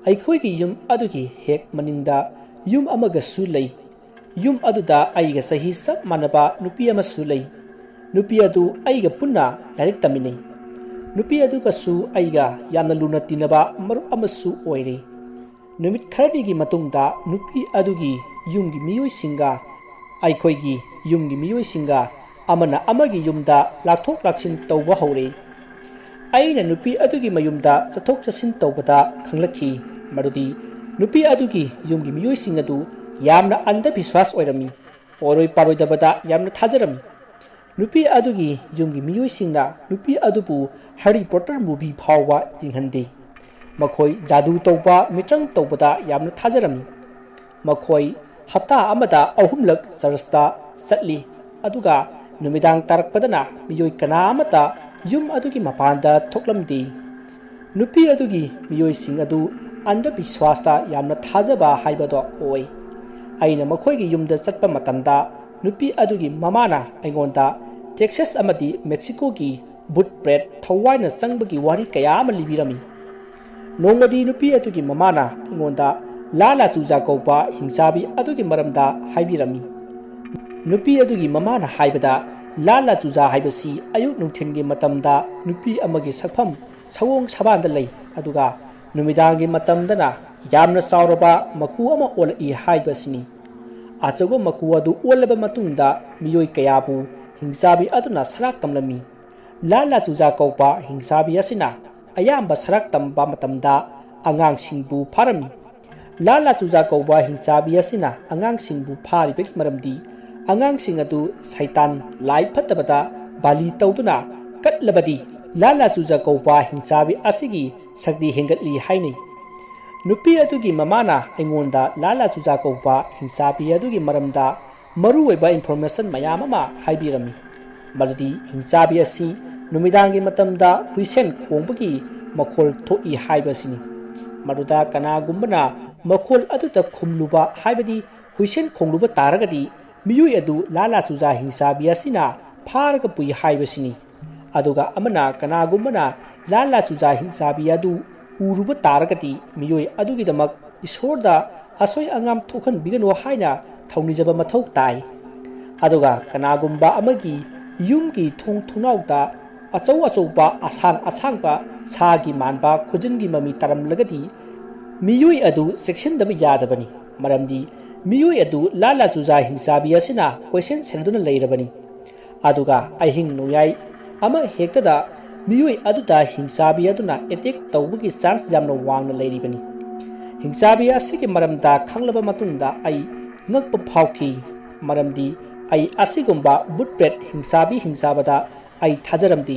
ꯑꯩꯈꯣꯏꯒꯤ ꯌꯨꯝ ꯑꯗꯨꯒꯤ ꯍꯦꯛ ꯃꯅꯤꯡꯗ ꯌꯨꯝ ꯑꯃꯒꯁꯨ ꯂꯩ꯫ ꯌꯨꯝ ꯑꯗꯨꯗ ꯑꯩꯒ ꯆꯍꯤ ꯆꯞ ꯃꯥꯟꯅꯕ ꯅꯨꯄꯤ ꯑꯃꯁꯨ ꯂꯩ꯫ ꯅꯨꯄꯤ ꯑꯗꯨ ꯑꯩꯒ ꯄꯨꯟꯅ ꯂꯥꯏꯔꯤꯛ ꯇꯝꯃꯤꯟꯅꯩ꯫ ꯅꯨꯄꯤ ꯑꯗꯨꯒꯁꯨ ꯑꯩꯒ ꯌꯥꯝꯅ ꯂꯨꯅ ꯇꯤꯟꯅꯕ ꯃꯔꯨꯞ ꯑꯃꯁꯨ ꯑꯣꯏꯔꯦ꯫ ꯅꯨꯃꯤꯠ ꯈꯔꯅꯤꯒꯤ ꯃꯇꯨꯡꯗ ꯅꯨꯄꯤ ꯑꯗꯨꯒꯤ ꯌꯨꯝꯒꯤ ꯃꯤꯑꯣꯏꯁꯤꯡꯒ ꯑꯩꯈꯣꯏꯒꯤ ꯌꯨꯝꯒꯤ ꯃꯤꯑꯣꯏꯁꯤꯡꯒ ꯑꯃꯅ ꯑꯃꯒꯤ ꯌꯨꯝꯗ ꯂꯥꯛꯊꯣꯛ ꯂꯥꯛꯁꯤꯟ ꯇꯧꯕ ꯍꯧꯔꯦ꯫ ꯑꯩꯅ ꯅꯨꯄꯤ ꯑꯗꯨꯒꯤ ꯃꯌꯨꯝꯗ ꯆꯠꯊꯣꯛ ꯆꯠꯁꯤꯟ ꯇꯧꯕꯗ ꯈꯪꯂꯛꯈꯤ ꯃꯗꯨꯗꯤ ꯅꯨꯄꯤ ꯑꯗꯨꯒꯤ ꯌꯨꯝꯒꯤ ꯃꯤꯑꯣꯏꯁꯤꯡ ꯑꯗꯨ ꯌꯥꯝꯅ ꯑꯟꯙꯕꯤꯁ꯭ꯋꯥꯁ ꯑꯣꯏꯔꯝꯃꯤ꯫ ꯑꯣꯏꯔꯣꯏ ꯄꯥꯔꯣꯏꯗꯕꯗ ꯌꯥꯝꯅ ꯊꯥꯖꯔꯝꯃꯤ꯫ ꯅꯨꯄꯤ ꯑꯗꯨꯒꯤ ꯌꯨꯝꯒꯤ ꯃꯤꯑꯣꯏꯁꯤꯡꯅ ꯅꯨꯄꯤ ꯑꯗꯨꯕꯨ ꯍꯦꯔꯤ ꯄꯣꯇꯔ ꯃꯨꯚꯤ ꯐꯥꯎꯕ ꯌꯦꯡꯍꯟꯗꯦ꯫ ꯃꯈꯣꯏ ꯖꯥꯗꯨ ꯇꯧꯕ, ꯃꯤꯇ꯭ꯔꯪ ꯇꯧꯕꯗ ꯌꯥꯝꯅ ꯊꯥꯖꯔꯝꯃꯤ꯫ ꯃꯈꯣꯏ ꯍꯞꯇꯥ ꯑꯃꯗ ꯑꯍꯨꯝꯂꯛ ꯆꯔꯆꯇ ꯆꯠꯂꯤ, ꯑꯗꯨꯒ ꯅꯨꯃꯤꯗꯥꯡ ꯇꯥꯔꯛꯄꯗꯅ ꯃꯤꯑꯣꯏ ꯀꯅꯥ ꯑꯃꯠꯇ ꯌꯨꯝ ꯑꯗꯨꯒꯤ ꯃꯄꯥꯟꯗ ꯊꯣꯛꯂꯝꯗꯦ꯫ ꯅꯨꯄꯤ ꯑꯗꯨꯒꯤ ꯃꯤꯑꯣꯏꯁꯤꯡ ꯑꯗꯨ ꯑꯟꯙꯕꯤꯁ꯭ꯋꯥꯁꯇ ꯌꯥꯝꯅ ꯊꯥꯖꯕ ꯍꯥꯏꯕꯗꯣ ꯑꯣꯏ꯫ ꯑꯩꯅ ꯃꯈꯣꯏꯒꯤ ꯌꯨꯝꯗ ꯆꯠꯄ ꯃꯇꯝꯗ ꯅꯨꯄꯤ ꯑꯗꯨꯒꯤ ꯃꯃꯥꯅ ꯑꯩꯉꯣꯟꯗ ꯇꯦꯛꯁꯥꯁ ꯑꯃꯗꯤ ꯃꯦꯛꯁꯤꯀꯣꯒꯤ ꯕꯨꯠ ꯕ꯭ꯔꯦꯗ ꯊꯋꯥꯏꯅ ꯆꯪꯕꯒꯤ ꯋꯥꯔꯤ ꯀꯌꯥ ꯑꯃ ꯂꯤꯕꯤꯔꯝꯃꯤ꯫ ꯅꯣꯡꯃꯗꯤ ꯅꯨꯄꯤ ꯑꯗꯨꯒꯤ ꯃꯃꯥꯅ ꯑꯩꯉꯣꯟꯗ ꯂꯥ ꯂꯥ ꯆꯨꯖꯥ ꯀꯧꯕ ꯍꯤꯡꯆꯥꯕꯤ ꯑꯗꯨꯒꯤ ꯃꯔꯝꯗ ꯍꯥꯏꯕꯤꯔꯝꯃꯤ꯫ ꯅꯨꯄꯤ ꯑꯗꯨꯒꯤ ꯃꯃꯥꯅ ꯍꯥꯏꯕꯗ, ꯂꯥ ꯂꯥ ꯆꯨꯖꯥ ꯍꯥꯏꯕꯁꯤ ꯑꯌꯨꯛ ꯅꯨꯡꯊꯤꯜꯒꯤ ꯃꯇꯝꯗ ꯅꯨꯄꯤ ꯑꯃꯒꯤ ꯁꯛꯐꯝ ꯁꯑꯣꯡ ꯁꯥꯕꯥꯟꯗ ꯂꯩ, ꯑꯗꯨꯒ ꯅꯨꯃꯤꯗꯥꯡꯒꯤ ꯃꯇꯝꯗꯅ ꯌꯥꯝꯅ ꯆꯥꯎꯔꯕ ꯃꯀꯨ ꯑꯃ ꯑꯣꯜꯂꯛꯏ ꯍꯥꯏꯕꯁꯤꯅꯤ꯫ ꯑꯆꯧꯕ ꯃꯀꯨ ꯑꯗꯨ ꯑꯣꯜꯂꯕ ꯃꯇꯨꯡꯗ ꯃꯤꯑꯣꯏ ꯀꯌꯥꯕꯨ ꯍꯤꯡꯆꯥꯕꯤ ꯑꯗꯨꯅ ꯁꯔꯥꯛ ꯇꯝꯂꯝꯃꯤ꯫ ꯂꯥ ꯂꯥ ꯆꯨꯖꯥ ꯀꯧꯕ ꯍꯤꯡꯆꯥꯕꯤ ꯑꯁꯤꯅ ꯑꯌꯥꯝꯕ ꯁꯔꯥꯛ ꯇꯝꯕ ꯃꯇꯝꯗ ꯑꯉꯥꯡꯁꯤꯡꯕꯨ ꯐꯥꯔꯝꯃꯤ꯫ ꯂꯥ ꯂꯥ ꯆꯨꯖꯥ ꯀꯧꯕ ꯍꯤꯡꯆꯥꯕꯤ ꯑꯁꯤꯅ ꯑꯉꯥꯡꯁꯤꯡꯕꯨ ꯐꯥꯔꯤꯕꯒꯤ ꯃꯔꯝꯗꯤ ꯑꯉꯥꯡꯁꯤꯡ ꯑꯗꯨ ꯁꯩꯇꯥꯟ ꯂꯥꯏ ꯐꯠꯇꯕꯗ ꯕꯥꯂꯤ ꯇꯧꯗꯨꯅ ꯀꯠꯂꯕꯗꯤ ꯂꯥ ꯂꯥ ꯆꯨꯖꯥ ꯀꯧꯕ ꯍꯤꯡꯆꯥꯕꯤ ꯑꯁꯤꯒꯤ ꯁꯛꯇꯤ ꯍꯦꯟꯒꯠꯂꯤ ꯍꯥꯏꯅꯩ꯫ ꯅꯨꯄꯤ ꯑꯗꯨꯒꯤ ꯃꯃꯥꯅ ꯑꯩꯉꯣꯟꯗ ꯂꯥ ꯂꯥ ꯆꯨꯖꯥ ꯀꯧꯕ ꯍꯤꯡꯆꯥꯕꯤ ꯑꯗꯨꯒꯤ ꯃꯔꯝꯗ ꯃꯔꯨꯑꯣꯏꯕ ꯏꯟꯐꯣꯔꯃꯦꯁꯟ ꯃꯌꯥꯝ ꯑꯃ ꯍꯥꯏꯕꯤꯔꯝꯃꯤ, ꯃꯗꯨꯗꯤ ꯍꯤꯡꯆꯥꯕꯤ ꯑꯁꯤ ꯅꯨꯃꯤꯗꯥꯡꯒꯤ ꯃꯇꯝꯗ ꯍꯨꯏꯁꯦꯟ ꯈꯣꯡꯕꯒꯤ ꯃꯈꯣꯜ ꯊꯣꯛꯏ ꯍꯥꯏꯕꯁꯤꯅꯤ꯫ ꯃꯗꯨꯗ ꯀꯅꯥꯒꯨꯝꯕꯅ ꯃꯈꯣꯜ ꯑꯗꯨꯗ ꯈꯨꯝꯂꯨꯕ, ꯍꯥꯏꯕꯗꯤ ꯍꯨꯏꯁꯦꯟ ꯈꯣꯡꯂꯨꯕ ꯇꯥꯔꯒꯗꯤ ꯃꯤꯑꯣꯏ ꯑꯗꯨ ꯂꯥ ꯂꯥ ꯆꯨꯖꯥ ꯍꯤꯡꯆꯥꯕꯤ ꯑꯁꯤꯅ ꯐꯥꯔꯒ ꯄꯨꯏ ꯍꯥꯏꯕꯁꯤꯅꯤ꯫ ꯑꯗꯨꯒ ꯑꯃꯅ ꯀꯅꯥꯒꯨꯝꯕꯅ ꯂꯥ ꯂꯥ ꯆꯨꯖꯥ ꯍꯤꯡꯆꯥꯕꯤ ꯑꯗꯨ ꯎꯔꯨꯕ ꯇꯥꯔꯒꯗꯤ ꯃꯤꯑꯣꯏ ꯑꯗꯨꯒꯤꯗꯃꯛ ꯏꯁꯣꯔꯗ ꯑꯁꯣꯏ ꯑꯉꯥꯝ ꯊꯣꯛꯍꯟꯕꯤꯒꯅꯨ ꯍꯥꯏꯅ ꯊꯧꯅꯤꯖꯕ ꯃꯊꯧ ꯇꯥꯏ꯫ ꯑꯗꯨꯒ ꯀꯅꯥꯒꯨꯝꯕ ꯑꯃꯒꯤ ꯌꯨꯝꯒꯤ ꯊꯣꯡ ꯊꯣꯡꯅꯥꯎꯗ ꯑꯆꯧ ꯑꯆꯧꯕ, ꯑꯁꯥꯡ ꯑꯁꯥꯡꯕ, ꯁꯥꯒꯤ ꯃꯥꯟꯕ ꯈꯨꯖꯤꯟꯒꯤ ꯃꯃꯤ ꯇꯥꯔꯝꯂꯒꯗꯤ, ꯃꯤꯑꯣꯏ ꯑꯗꯨ ꯆꯦꯛꯁꯤꯟꯗꯕ ꯌꯥꯗꯕꯅꯤ꯫ ꯃꯔꯝꯗꯤ ꯃꯤꯑꯣꯏ ꯑꯗꯨ ꯂꯥꯂꯥ ꯆꯨꯖꯥ ꯍꯤꯡꯆꯥꯕꯤ ꯑꯁꯤꯅ ꯀꯣꯏꯁꯦꯟ ꯁꯦꯟꯅꯗꯨꯅ ꯂꯩꯔꯕꯅꯤ꯫ ꯑꯗꯨꯒ ꯑꯍꯤꯡ ꯅꯣꯡꯌꯥꯏ ꯑꯃ ꯍꯦꯛꯇꯗ ꯃꯤꯑꯣꯏ ꯑꯗꯨꯗ ꯍꯤꯡꯆꯥꯕꯤ ꯑꯗꯨꯅ ꯑꯦꯇꯦꯛ ꯇꯧꯕꯒꯤ ꯆꯥꯟꯁ ꯌꯥꯝꯅ ꯋꯥꯡꯅ ꯂꯩꯔꯤꯕꯅꯤ꯫ ꯍꯤꯡꯆꯥꯕꯤ ꯑꯁꯤꯒꯤ ꯃꯔꯝꯗ ꯈꯪꯂꯕ ꯃꯇꯨꯡꯗ ꯑꯩ ꯉꯛꯄ ꯐꯥꯎꯈꯤ, ꯃꯔꯝꯗꯤ ꯑꯩ ꯑꯁꯤꯒꯨꯝꯕ ꯕꯨꯠ ꯄ꯭ꯔꯦꯠ ꯍꯤꯡꯆꯥꯕꯤ ꯍꯤꯡꯆꯥꯕꯗ ꯑꯩ ꯊꯥꯖꯔꯝꯗꯦ꯫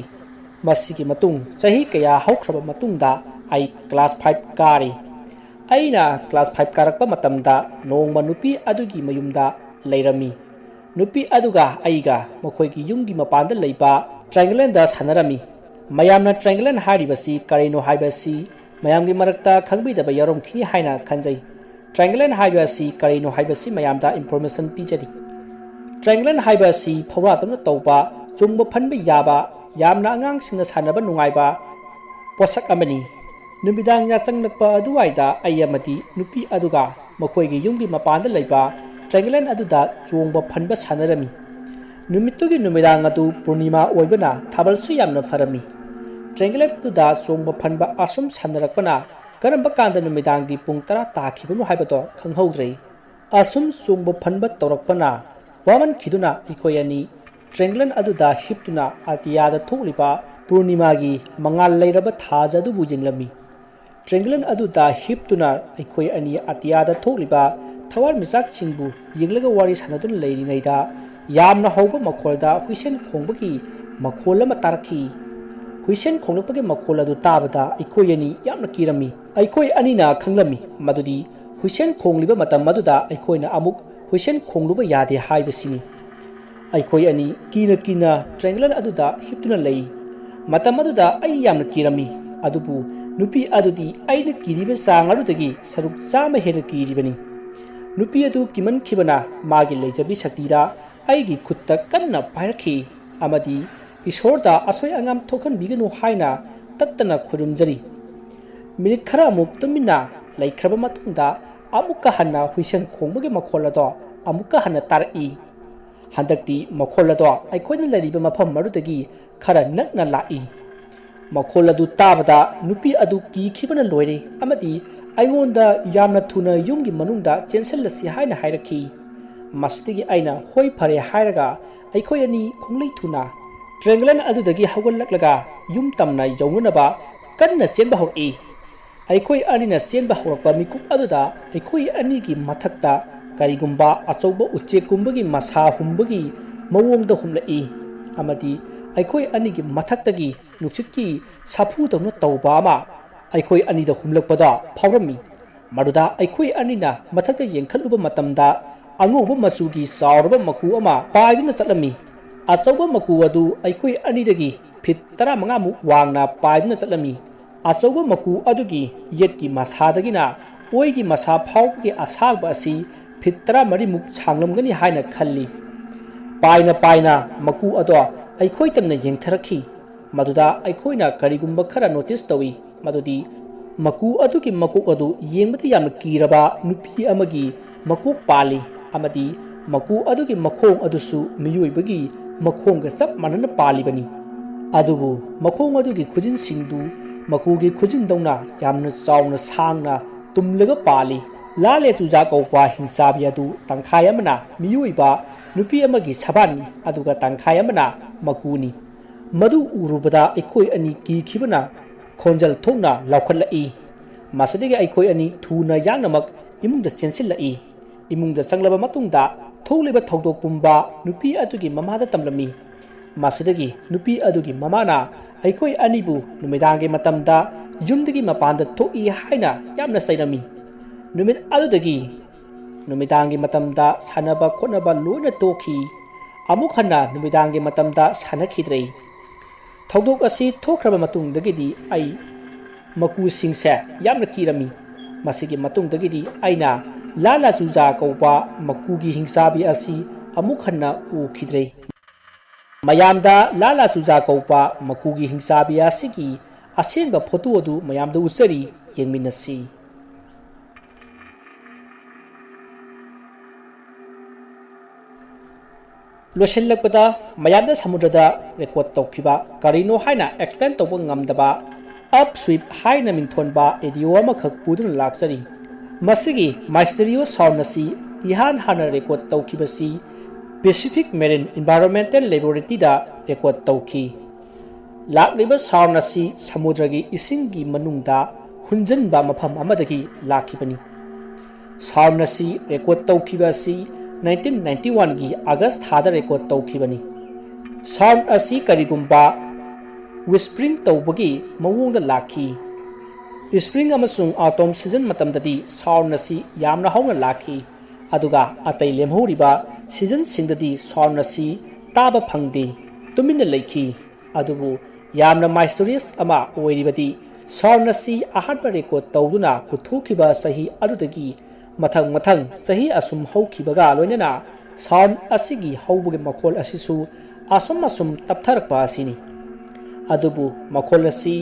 ꯃꯁꯤꯒꯤ ꯃꯇꯨꯡ ꯆꯍꯤ ꯀꯌꯥ ꯍꯧꯈ꯭ꯔꯕ ꯃꯇꯨꯡꯗ ꯑꯩ ꯀ꯭ꯂꯥꯁ ꯐꯥꯏꯚ ꯀꯥꯔꯤ꯫ ꯑꯩꯅ ꯀ꯭ꯂꯥꯁ ꯐꯥꯏꯚ ꯀꯥꯔꯛꯄ ꯃꯇꯝꯗ ꯅꯣꯡꯃ ꯅꯨꯄꯤ ꯑꯗꯨꯒꯤ ꯃꯌꯨꯝꯗ ꯂꯩꯔꯝꯃꯤ꯫ ꯅꯨꯄꯤ ꯑꯗꯨꯒ ꯑꯩꯒ ꯃꯈꯣꯏꯒꯤ ꯌꯨꯝꯒꯤ ꯃꯄꯥꯟꯗ ꯂꯩꯕ ꯇ꯭ꯔꯥꯏꯡꯒꯂꯦꯟꯗ ꯁꯥꯟꯅꯔꯝꯃꯤ꯫ ꯃꯌꯥꯝꯅ ꯇ꯭ꯔꯥꯏꯡꯒꯂꯦꯟ ꯍꯥꯏꯔꯤꯕꯁꯤ ꯀꯔꯤꯅꯣ ꯍꯥꯏꯕꯁꯤ ꯃꯌꯥꯝꯒꯤ ꯃꯔꯛꯇ ꯈꯪꯕꯤꯗꯕ ꯌꯥꯎꯔꯝꯈꯤꯅꯤ ꯍꯥꯏꯅ ꯈꯟꯖꯩ꯫ ꯇ꯭ꯔꯥꯏꯡꯒꯂꯦꯟ ꯍꯥꯏꯕ ꯑꯁꯤ ꯀꯔꯤꯅꯣ ꯍꯥꯏꯕꯁꯤ ꯃꯌꯥꯝꯗ ꯏꯟꯐꯣꯔꯃꯦꯁꯟ ꯄꯤꯖꯔꯤ꯫ ꯇ꯭ꯔꯥꯏꯡꯒꯂꯦꯟ ꯍꯥꯏꯕ ꯑꯁꯤ ꯐꯧꯔꯥꯗꯧꯅ ꯇꯧꯕ, ꯆꯣꯡꯕ ꯐꯟꯕ ꯌꯥꯕ, ꯌꯥꯝꯅ ꯑꯉꯥꯡꯁꯤꯡꯅ ꯁꯥꯟꯅꯕ ꯅꯨꯡꯉꯥꯏꯕ ꯄꯣꯠꯁꯛ ꯑꯃꯅꯤ꯫ ꯅꯨꯃꯤꯗꯥꯡ ꯌꯥꯆꯪꯂꯛꯄ ꯑꯗꯨꯋꯥꯏꯗ ꯑꯩ ꯑꯃꯗꯤ ꯅꯨꯄꯤ ꯑꯗꯨꯒ ꯃꯈꯣꯏꯒꯤ ꯌꯨꯝꯒꯤ ꯃꯄꯥꯟꯗ ꯂꯩꯕ ꯇ꯭ꯔꯥꯏꯡꯒꯂꯦꯟ ꯑꯗꯨꯗ ꯆꯣꯡꯕ ꯐꯟꯕ ꯁꯥꯟꯅꯔꯝꯃꯤ꯫ ꯅꯨꯃꯤꯠꯇꯨꯒꯤ ꯅꯨꯃꯤꯗꯥꯡ ꯑꯗꯨ ꯄꯨꯔꯅꯤꯃꯥ ꯑꯣꯏꯕꯅ ꯊꯥꯕꯜꯁꯨ ꯌꯥꯝꯅ ꯐꯔꯝꯃꯤ꯫ ꯇ꯭ꯔꯥꯏꯡꯒꯂꯦꯟ ꯑꯗꯨꯗ ꯆꯣꯡꯕ ꯐꯟꯕ ꯑꯁꯨꯝ ꯁꯥꯟꯅꯔꯛꯄꯅ ꯀꯔꯝꯕ ꯀꯥꯟꯗ ꯅꯨꯃꯤꯗꯥꯡꯒꯤ ꯄꯨꯡ ꯇꯔꯥ ꯇꯥꯈꯤꯕꯅꯣ ꯍꯥꯏꯕꯗꯣ ꯈꯪꯍꯧꯗ꯭ꯔꯦ꯫ ꯑꯁꯨꯝ ꯆꯣꯡꯕ ꯐꯟꯕ ꯇꯧꯔꯛꯄꯅ ꯋꯥꯃꯟꯈꯤꯗꯨꯅ ꯑꯩꯈꯣꯏ ꯑꯅꯤ ꯇ꯭ꯔꯥꯏꯡꯒꯂꯦꯟ ꯑꯗꯨꯗ ꯍꯤꯞꯇꯨꯅ ꯑꯇꯤꯌꯥꯗ ꯊꯣꯛꯂꯤꯕ ꯄꯨꯔꯅꯤꯃꯥꯒꯤ ꯃꯉꯥꯜ ꯂꯩꯔꯕ ꯊꯥꯖ ꯑꯗꯨꯕꯨ ꯌꯦꯡꯂꯝꯃꯤ꯫ ꯇ꯭ꯔꯥꯏꯡꯒꯂꯦꯟ ꯑꯗꯨꯗ ꯍꯤꯞꯇꯨꯅ ꯑꯩꯈꯣꯏ ꯑꯅꯤ ꯑꯇꯤꯌꯥꯗ ꯊꯣꯛꯂꯤꯕ ꯊꯋꯥꯟꯃꯤꯆꯥꯛꯁꯤꯡꯕꯨ ꯌꯦꯡꯂꯒ ꯋꯥꯔꯤ ꯁꯥꯟꯅꯗꯨꯅ ꯂꯩꯔꯤꯉꯩꯗ ꯌꯥꯝꯅ ꯍꯧꯕ ꯃꯈꯣꯜꯗ ꯍꯨꯏꯁꯦꯟ ꯈꯣꯡꯕꯒꯤ ꯃꯈꯣꯜ ꯑꯃ ꯇꯥꯔꯛꯈꯤ꯫ ꯍꯨꯏꯁꯦꯟ ꯈꯣꯡꯂꯛꯄꯒꯤ ꯃꯈꯣꯜ ꯑꯗꯨ ꯇꯥꯕꯗ ꯑꯩꯈꯣꯏ ꯑꯅꯤ ꯌꯥꯝꯅ ꯀꯤꯔꯝꯃꯤ꯫ ꯑꯩꯈꯣꯏ ꯑꯅꯤꯅ ꯈꯪꯂꯝꯃꯤ ꯃꯗꯨꯗꯤ ꯍꯨꯏꯁꯦꯟ ꯈꯣꯡꯂꯤꯕ ꯃꯇꯝ ꯑꯗꯨꯗ ꯑꯩꯈꯣꯏꯅ ꯑꯃꯨꯛ ꯍꯨꯏꯁꯦꯟ ꯈꯣꯡꯂꯨꯕ ꯌꯥꯗꯦ ꯍꯥꯏꯕꯁꯤꯅꯤ꯫ ꯑꯩꯈꯣꯏ ꯑꯅꯤ ꯀꯤꯅ ꯀꯤꯅ ꯇ꯭ꯔꯥꯏꯡꯒꯂꯦꯟ ꯑꯗꯨꯗ ꯍꯤꯞꯇꯨꯅ ꯂꯩ꯫ ꯃꯇꯝ ꯑꯗꯨꯗ ꯑꯩ ꯌꯥꯝꯅ ꯀꯤꯔꯝꯃꯤ, ꯑꯗꯨꯕꯨ ꯅꯨꯄꯤ ꯑꯗꯨꯗꯤ ꯑꯩꯅ ꯀꯤꯔꯤꯕ ꯆꯥꯡ ꯑꯗꯨꯗꯒꯤ ꯁꯔꯨꯛ ꯆꯥꯝꯃ ꯍꯦꯟꯅ ꯀꯤꯔꯤꯕꯅꯤ꯫ ꯅꯨꯄꯤ ꯑꯗꯨ ꯀꯤꯃꯟꯈꯤꯕꯅ ꯃꯥꯒꯤ ꯂꯩꯖꯕꯤ ꯁꯛꯇꯤꯗ ꯑꯩꯒꯤ ꯈꯨꯠꯇ ꯀꯟꯅ ꯄꯥꯏꯔꯛꯈꯤ ꯑꯃꯗꯤ ꯏꯁꯣꯔꯗ ꯑꯁꯣꯏ ꯑꯉꯥꯝ ꯊꯣꯛꯍꯟꯕꯤꯒꯅꯨ ꯍꯥꯏꯅ ꯇꯠꯇꯅ ꯈꯨꯔꯨꯝꯖꯔꯤ꯫ ꯃꯤꯅꯤꯠ ꯈꯔ ꯑꯃꯨꯛ ꯇꯨꯃꯤꯟꯅ ꯂꯩꯈ꯭ꯔꯕ ꯃꯇꯨꯡꯗ ꯑꯃꯨꯛꯀ ꯍꯟꯅ ꯍꯨꯏꯁꯦꯟ ꯈꯣꯡꯕꯒꯤ ꯃꯈꯣꯜ ꯑꯗꯣ ꯑꯃꯨꯛꯀ ꯍꯟꯅ ꯇꯥꯔꯛꯏ꯫ ꯍꯟꯗꯛꯇꯤ ꯃꯈꯣꯜ ꯑꯗꯣ ꯑꯩꯈꯣꯏꯅ ꯂꯩꯔꯤꯕ ꯃꯐꯝ ꯑꯗꯨꯗꯒꯤ ꯈꯔ ꯅꯛꯅ ꯂꯥꯛꯏ꯫ ꯃꯈꯣꯜ ꯑꯗꯨ ꯇꯥꯕꯗ ꯅꯨꯄꯤ ꯑꯗꯨ ꯀꯤꯈꯤꯕꯅ ꯂꯣꯏꯔꯦ ꯑꯃꯗꯤ ꯑꯩꯉꯣꯟꯗ ꯌꯥꯝꯅ ꯊꯨꯅ ꯌꯨꯝꯒꯤ ꯃꯅꯨꯡꯗ ꯆꯦꯟꯁꯤꯜꯂꯁꯤ ꯍꯥꯏꯅ ꯍꯥꯏꯔꯛꯈꯤ꯫ ꯃꯁꯤꯗꯒꯤ ꯑꯩꯅ "ꯍꯣꯏ, ꯐꯔꯦ" ꯍꯥꯏꯔꯒ ꯑꯩꯈꯣꯏ ꯑꯅꯤ ꯈꯣꯡꯂꯩ ꯊꯨꯅ ꯇ꯭ꯔꯦꯡꯒꯂꯟ ꯑꯗꯨꯗꯒꯤ ꯍꯧꯒꯠꯂꯛꯂꯒ ꯌꯨꯝ ꯇꯝꯅ ꯌꯧꯅꯅꯕ ꯀꯟꯅ ꯆꯦꯟꯕ ꯍꯧꯔꯛꯏ꯫ ꯑꯩꯈꯣꯏ ꯑꯅꯤꯅ ꯆꯦꯟꯕ ꯍꯧꯔꯛꯄ ꯃꯤꯀꯨꯞ ꯑꯗꯨꯗ ꯑꯩꯈꯣꯏ ꯑꯅꯤꯒꯤ ꯃꯊꯛꯇ ꯀꯔꯤꯒꯨꯝꯕ ꯑꯆꯧꯕ ꯎꯆꯦꯛꯀꯨꯝꯕꯒꯤ ꯃꯁꯥ ꯍꯨꯝꯕꯒꯤ ꯃꯑꯣꯡꯗ ꯍꯨꯝꯂꯛꯏ ꯑꯃꯗꯤ ꯑꯩꯈꯣꯏ ꯑꯅꯤꯒꯤ ꯃꯊꯛꯇꯒꯤ ꯅꯨꯡꯁꯤꯠꯀꯤ ꯁꯥꯐꯨꯗꯧꯅ ꯇꯧꯕ ꯑꯃ ꯑꯩꯈꯣꯏ ꯑꯅꯤꯗ ꯍꯨꯝꯂꯛꯄꯗ ꯐꯥꯎꯔꯝꯃꯤ꯫ ꯃꯗꯨꯗ ꯑꯩꯈꯣꯏ ꯑꯅꯤꯅ ꯃꯊꯛꯇ ꯌꯦꯡꯈꯠꯂꯨꯕ ꯃꯇꯝꯗ ꯑꯉꯧꯕ ꯃꯆꯨꯒꯤ ꯆꯥꯎꯔꯕ ꯃꯀꯨ ꯑꯃ ꯄꯥꯏꯗꯨꯅ ꯆꯠꯂꯝꯃꯤ꯫ ꯑꯆꯧꯕ ꯃꯀꯨ ꯑꯗꯨ ꯑꯩꯈꯣꯏ ꯑꯅꯤꯗꯒꯤ ꯐꯤꯠ ꯇꯔꯥꯃꯉꯥꯃꯨꯛ ꯋꯥꯡꯅ ꯄꯥꯏꯗꯨꯅ ꯆꯠꯂꯝꯃꯤ꯫ ꯑꯆꯧꯕ ꯃꯀꯨ ꯑꯗꯨꯒꯤ ꯌꯦꯠꯀꯤ ꯃꯁꯥꯗꯒꯤꯅ ꯑꯣꯏꯒꯤ ꯃꯁꯥ ꯐꯥꯎꯕꯒꯤ ꯑꯁꯥꯡꯕ ꯑꯁꯤ ꯐꯤꯠ ꯇꯔꯥꯃꯔꯤꯃꯨꯛ ꯁꯥꯡꯂꯝꯒꯅꯤ ꯍꯥꯏꯅ ꯈꯜꯂꯤ꯫ ꯄꯥꯏꯅ ꯄꯥꯏꯅ ꯃꯀꯨ ꯑꯗꯣ ꯑꯩꯈꯣꯏ ꯇꯝꯅ ꯌꯦꯡꯊꯔꯛꯈꯤ꯫ ꯃꯗꯨꯗ ꯑꯩꯈꯣꯏꯅ ꯀꯔꯤꯒꯨꯝꯕ ꯈꯔ ꯅꯣꯇꯤꯁ ꯇꯧꯏ, ꯃꯗꯨꯗꯤ ꯃꯀꯨ ꯑꯗꯨꯒꯤ ꯃꯀꯣꯛ ꯑꯗꯨ ꯌꯦꯡꯕꯗ ꯌꯥꯝꯅ ꯀꯤꯔꯕ ꯅꯨꯄꯤ ꯑꯃꯒꯤ ꯃꯀꯣꯛ ꯄꯥꯜꯂꯤ ꯑꯃꯗꯤ ꯃꯀꯨ ꯑꯗꯨꯒꯤ ꯃꯈꯣꯡ ꯑꯗꯨꯁꯨ ꯃꯤꯑꯣꯏꯕꯒꯤ ꯃꯈꯣꯡꯒ ꯆꯞ ꯃꯥꯟꯅꯅ ꯄꯥꯜꯂꯤꯕꯅꯤ꯫ ꯑꯗꯨꯕꯨ ꯃꯈꯣꯡ ꯑꯗꯨꯒꯤ ꯈꯨꯖꯤꯟꯁꯤꯡꯗꯨ ꯃꯀꯨꯒꯤ ꯈꯨꯖꯤꯟꯗꯧꯅ ꯌꯥꯝꯅ ꯆꯥꯎꯅ ꯁꯥꯡꯅ ꯇꯨꯝꯂꯒ ꯄꯥꯜꯂꯤ꯫ ꯂꯥꯂꯦ ꯆꯨꯖꯥ ꯀꯧꯕ ꯍꯤꯡꯆꯥꯕꯤ ꯑꯗꯨ ꯇꯪꯈꯥꯏ ꯑꯃꯅ ꯃꯤꯑꯣꯏꯕ ꯅꯨꯄꯤ ꯑꯃꯒꯤ ꯁꯕꯥꯟꯅꯤ, ꯑꯗꯨꯒ ꯇꯪꯈꯥꯏ ꯑꯃꯅ ꯃꯀꯨꯅꯤ꯫ ꯃꯗꯨ ꯎꯔꯨꯕꯗ ꯑꯩꯈꯣꯏ ꯑꯅꯤ ꯀꯤꯈꯤꯕꯅ ꯈꯣꯟꯖꯦꯜ ꯊꯣꯛꯅ ꯂꯥꯎꯈꯠꯂꯛꯏ꯫ ꯃꯁꯤꯗꯒꯤ ꯑꯩꯈꯣꯏ ꯑꯅꯤ ꯊꯨꯅ ꯌꯥꯡꯅꯃꯛ ꯏꯃꯨꯡꯗ ꯆꯦꯟꯁꯤꯜꯂꯛꯏ꯫ ꯏꯃꯨꯡꯗ ꯆꯪꯂꯕ ꯃꯇꯨꯡꯗ ꯊꯣꯛꯂꯤꯕ ꯊꯧꯗꯣꯛ ꯄꯨꯝꯕ ꯅꯨꯄꯤ ꯑꯗꯨꯒꯤ ꯃꯃꯥꯗ ꯇꯝꯂꯝꯃꯤ꯫ ꯃꯁꯤꯗꯒꯤ ꯅꯨꯄꯤ ꯑꯗꯨꯒꯤ ꯃꯃꯥꯅ ꯑꯩꯈꯣꯏ ꯑꯅꯤꯕꯨ ꯅꯨꯃꯤꯗꯥꯡꯒꯤ ꯃꯇꯝꯗ ꯌꯨꯝꯗꯒꯤ ꯃꯄꯥꯟꯗ ꯊꯣꯛꯏ ꯍꯥꯏꯅ ꯌꯥꯝꯅ ꯆꯩꯔꯝꯃꯤ꯫ ꯅꯨꯃꯤꯠ ꯑꯗꯨꯗꯒꯤ ꯅꯨꯃꯤꯗꯥꯡꯒꯤ ꯃꯇꯝꯗ ꯁꯥꯟꯅꯕ ꯈꯣꯠꯅꯕ ꯂꯣꯏꯅ ꯇꯣꯛꯈꯤ꯫ ꯑꯃꯨꯛ ꯍꯟꯅ ꯅꯨꯃꯤꯗꯥꯡꯒꯤ ꯃꯇꯝꯗ ꯁꯥꯟꯅꯈꯤꯗ꯭ꯔꯦ꯫ ꯊꯧꯗꯣꯛ ꯑꯁꯤ ꯊꯣꯛꯈ꯭ꯔꯕ ꯃꯇꯨꯡꯗꯒꯤꯗꯤ ꯑꯩ ꯃꯀꯨꯁꯤꯡꯁꯦ ꯌꯥꯝꯅ ꯀꯤꯔꯝꯃꯤ꯫ ꯃꯁꯤꯒꯤ ꯃꯇꯨꯡꯗꯒꯤꯗꯤ ꯑꯩꯅ ꯂꯥꯂꯥ ꯆꯨꯖꯥ ꯀꯧꯕ ꯃꯀꯨꯒꯤ ꯍꯤꯡꯆꯥꯕꯤ ꯑꯁꯤ ꯑꯃꯨꯛ ꯍꯟꯅ ꯎꯈꯤꯗ꯭ꯔꯦ꯫ ꯃꯌꯥꯝꯗ ꯂꯥꯂꯥ ꯆꯨꯖꯥ ꯀꯧꯕ ꯃꯀꯨꯒꯤ ꯍꯤꯡꯆꯥꯕꯤ ꯑꯁꯤꯒꯤ ꯑꯁꯦꯡꯕ ꯐꯣꯇꯣ ꯑꯗꯨ ꯃꯌꯥꯝꯗ ꯎꯠꯆꯔꯤ, ꯌꯦꯡꯃꯤꯟꯅꯁꯤ꯫ ꯂꯣꯏꯁꯤꯜꯂꯛꯄꯗ, ꯃꯌꯥꯝꯗ ꯁꯃꯨꯗ꯭ꯔꯗ ꯔꯦꯀꯣꯔꯗ ꯇꯧꯈꯤꯕ ꯀꯔꯤꯅꯣ ꯍꯥꯏꯅ ꯑꯦꯛꯁꯄ꯭ꯂꯦꯟ ꯇꯧꯕ ꯉꯝꯗꯕ ꯑꯞ ꯁ꯭ꯋꯤꯞ ꯍꯥꯏꯅ ꯃꯤꯡꯊꯣꯟꯕ ꯑꯦꯗꯤꯑꯣ ꯑꯃꯈꯛ ꯄꯨꯗꯨꯅ ꯂꯥꯛꯆꯔꯤ꯫ ꯃꯁꯤꯒꯤ ꯃꯥꯏꯁꯇꯤꯔꯤꯌꯣꯁ ꯁꯥꯎꯟ ꯑꯁꯤ ꯏꯍꯥꯟ ꯍꯥꯟꯅ ꯔꯦꯀꯣꯔꯗ ꯇꯧꯈꯤꯕꯁꯤ ꯄꯦꯁꯤꯐꯤꯛ ꯃꯦꯔꯤꯟ ꯏꯟꯚꯥꯏꯔꯣꯟꯃꯦꯟꯇꯦꯜ ꯂꯦꯕꯣꯔꯦꯇꯔꯤꯗ ꯔꯦꯀꯣꯔꯗ ꯇꯧꯈꯤ꯫ ꯂꯥꯛꯂꯤꯕ ꯁꯥꯎꯟ ꯑꯁꯤ ꯁꯃꯨꯗ꯭ꯔꯒꯤ ꯏꯁꯤꯡꯒꯤ ꯃꯅꯨꯡꯗ ꯍꯨꯟꯖꯤꯟꯕ ꯃꯐꯝ ꯑꯃꯗꯒꯤ ꯂꯥꯛꯈꯤꯕꯅꯤ꯫ ꯁꯥꯎꯟ ꯑꯁꯤ ꯔꯦꯀꯣꯔꯗ ꯇꯧꯈꯤꯕ ꯑꯁꯤ ꯅꯥꯏꯟꯇꯤꯟ ꯅꯥꯏꯟꯇꯤ ꯋꯥꯟꯒꯤ ꯑꯥꯒꯁ ꯊꯥꯗ ꯔꯦꯀꯣꯔꯗ ꯇꯧꯈꯤꯕꯅꯤ꯫ ꯁꯥꯎꯟ ꯑꯁꯤ ꯀꯔꯤꯒꯨꯝꯕ ꯋꯤꯁꯄ꯭ꯔꯤꯡ ꯇꯧꯕꯒꯤ ꯃꯑꯣꯡꯗ ꯂꯥꯛꯈꯤ꯫ ꯁ꯭ꯄ꯭ꯔꯤꯡ ꯑꯃꯁꯨꯡ ꯑꯣꯇꯝ ꯁꯤꯖꯟ ꯃꯇꯝꯗꯗꯤ ꯁꯥꯎꯟ ꯑꯁꯤ ꯌꯥꯝꯅ ꯍꯧꯅ ꯂꯥꯛꯈꯤ, ꯑꯗꯨꯒ ꯑꯇꯩ ꯂꯦꯝꯍꯧꯔꯤꯕ ꯁꯤꯖꯟꯁꯤꯡꯗꯗꯤ ꯁꯥꯎꯟ ꯑꯁꯤ ꯇꯥꯕ ꯐꯪꯗꯦ, ꯇꯨꯃꯤꯟꯅ ꯂꯩꯈꯤ꯫ ꯑꯗꯨꯕꯨ ꯌꯥꯝꯅ ꯃꯥꯏꯁꯇꯔꯤꯌꯁ ꯑꯃ ꯑꯣꯏꯔꯤꯕꯗꯤ, ꯁꯥꯎꯟ ꯑꯁꯤ ꯑꯍꯥꯟꯕ ꯔꯦꯀꯣꯔꯗ ꯇꯧꯗꯨꯅ ꯄꯨꯊꯣꯛꯈꯤꯕ ꯆꯍꯤ ꯑꯗꯨꯗꯒꯤ ꯃꯊꯪ ꯃꯊꯪ ꯆꯍꯤ ꯑꯁꯨꯝ ꯍꯧꯈꯤꯕꯒ ꯂꯣꯏꯅꯅ ꯁꯥꯎꯟ ꯑꯁꯤꯒꯤ ꯍꯧꯕꯒꯤ ꯃꯈꯣꯜ ꯑꯁꯤꯁꯨ ꯑꯁꯨꯝ ꯑꯁꯨꯝ ꯇꯞꯊꯔꯛꯄ ꯑꯁꯤꯅꯤ꯫ ꯑꯗꯨꯕꯨ ꯃꯈꯣꯜ ꯑꯁꯤ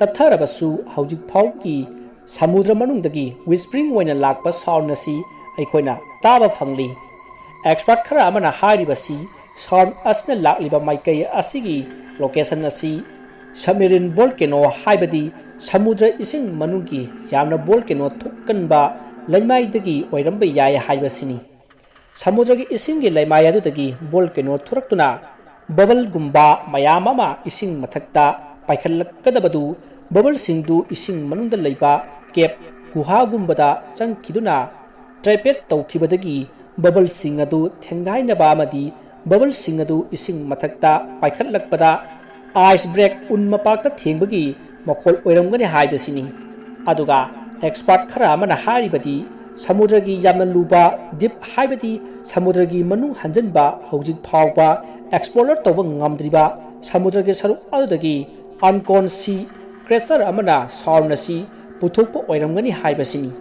ꯇꯞꯊꯔꯕꯁꯨ, ꯍꯧꯖꯤꯛ ꯐꯥꯎꯕꯒꯤ ꯁꯃꯨꯗ꯭ꯔ ꯃꯅꯨꯡꯗꯒꯤ ꯋꯤꯁꯄ꯭ꯔꯤꯡ ꯑꯣꯏꯅ ꯂꯥꯛꯄ ꯁꯥꯎꯟ ꯑꯁꯤ ꯑꯩꯈꯣꯏꯅ ꯇꯥꯕ ꯐꯪꯂꯤ꯫ ꯑꯦꯛꯁꯄꯔꯠ ꯈꯔ ꯑꯃꯅ ꯍꯥꯏꯔꯤꯕꯁꯤ, ꯁꯥꯎꯟ ꯑꯁꯤꯅ ꯂꯥꯛꯂꯤꯕ ꯃꯥꯏꯀꯩ ꯑꯁꯤꯒꯤ ꯂꯣꯀꯦꯁꯟ ꯑꯁꯤ ꯁꯕꯃꯦꯔꯤꯟ ꯚꯣꯜꯀꯦꯅꯣ, ꯍꯥꯏꯕꯗꯤ ꯁꯃꯨꯗ꯭ꯔ ꯏꯁꯤꯡ ꯃꯅꯨꯡꯒꯤ ꯌꯥꯝꯅ ꯚꯣꯜꯀꯦꯅꯣ ꯊꯣꯛꯀꯟꯕ ꯂꯩꯃꯥꯏꯗꯒꯤ ꯑꯣꯏꯔꯝꯕ ꯌꯥꯏ ꯍꯥꯏꯕꯁꯤꯅꯤ꯫ ꯁꯃꯨꯗ꯭ꯔꯒꯤ ꯏꯁꯤꯡꯒꯤ ꯂꯩꯃꯥꯏ ꯑꯗꯨꯗꯒꯤ ꯚꯣꯜꯀꯦꯅꯣ ꯊꯣꯔꯛꯇꯨꯅ ꯕꯕꯜꯒꯨꯝꯕ ꯃꯌꯥꯝ ꯑꯃ ꯏꯁꯤꯡ ꯃꯊꯛꯇ ꯄꯥꯏꯈꯠꯂꯛꯀꯗꯕꯗꯨ, ꯕꯕꯜꯁꯤꯡꯗꯨ ꯏꯁꯤꯡ ꯃꯅꯨꯡꯗ ꯂꯩꯕ ꯀꯦꯞ ꯒꯨꯍꯥꯒꯨꯝꯕꯗ ꯆꯪꯈꯤꯗꯨꯅ ꯇ꯭ꯔꯦꯄꯦꯠ ꯇꯧꯈꯤꯕꯗꯒꯤ ꯕꯕꯜꯁꯤꯡ ꯑꯗꯨ ꯊꯦꯡꯒꯥꯏꯅꯕ ꯑꯃꯗꯤ ꯕꯕꯜꯁꯤꯡ ꯑꯗꯨ ꯏꯁꯤꯡ ꯃꯊꯛꯇ ꯄꯥꯏꯈꯠꯂꯛꯄꯗ ꯑꯥꯏꯁ ꯕ꯭ꯔꯦꯛ, ꯎꯟ ꯃꯄꯥꯛꯇ ꯊꯦꯡꯕꯒꯤ ꯃꯈꯣꯜ ꯑꯣꯏꯔꯝꯒꯅꯤ ꯍꯥꯏꯕꯁꯤꯅꯤ꯫ ꯑꯗꯨꯒ ꯑꯦꯛꯁꯄꯔꯠ ꯈꯔ ꯑꯃꯅ ꯍꯥꯏꯔꯤꯕꯗꯤ, ꯁꯃꯨꯗ꯭ꯔꯒꯤ ꯌꯥꯝꯅ ꯂꯨꯕ ꯗꯤꯞ, ꯍꯥꯏꯕꯗꯤ ꯁꯃꯨꯗ꯭ꯔꯒꯤ ꯃꯅꯨꯡ ꯍꯟꯖꯤꯟꯕ, ꯍꯧꯖꯤꯛ ꯐꯥꯎꯕ ꯑꯦꯛꯁꯄ꯭ꯂꯣꯔ ꯇꯧꯕ ꯉꯝꯗ꯭ꯔꯤꯕ ꯁꯃꯨꯗ꯭ꯔꯒꯤ ꯁꯔꯨꯛ ꯑꯗꯨꯗꯒꯤ ꯑꯟꯀꯣꯟ ꯁꯤ ꯀ꯭ꯔꯦꯆꯔ ꯑꯃꯅ ꯁꯥꯎꯟ ꯑꯁꯤ ꯄꯨꯊꯣꯛꯄ ꯑꯣꯏꯔꯝꯒꯅꯤ ꯍꯥꯏꯕꯁꯤꯅꯤ꯫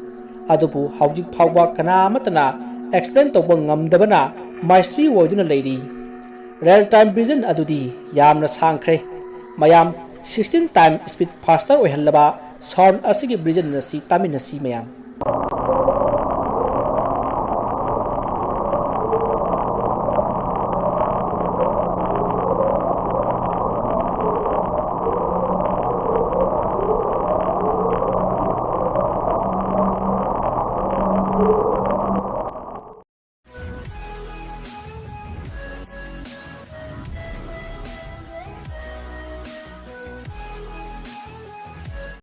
ꯑꯗꯨꯕꯨ ꯍꯧꯖꯤꯛ ꯐꯥꯎꯕ ꯀꯅꯥ ꯑꯃꯠꯇꯅ ꯑꯦꯛꯁꯄ꯭ꯂꯦꯟ ꯇꯧꯕ ꯉꯝꯗꯕꯅ ꯃꯥꯏꯁꯇ꯭ꯔꯤ ꯑꯣꯏꯗꯨꯅ ꯂꯩꯔꯤ꯫ ꯔꯤꯌꯦꯜ ꯇꯥꯏꯝ ꯚꯤꯖꯟ ꯑꯗꯨꯗꯤ ꯌꯥꯝꯅ ꯁꯥꯡꯈ꯭ꯔꯦ꯫ ꯃꯌꯥꯝ ꯁꯤꯛꯁꯇꯤꯟ ꯇꯥꯏꯝ ꯁ꯭ꯄꯤꯠ ꯐꯥꯁꯇꯔ ꯑꯣꯏꯍꯜꯂꯕ ꯁꯥꯎꯟ ꯑꯁꯤꯒꯤ ꯚꯤꯖꯟ ꯑꯁꯤ ꯇꯥꯃꯤꯟꯅꯁꯤ ꯃꯌꯥꯝ꯫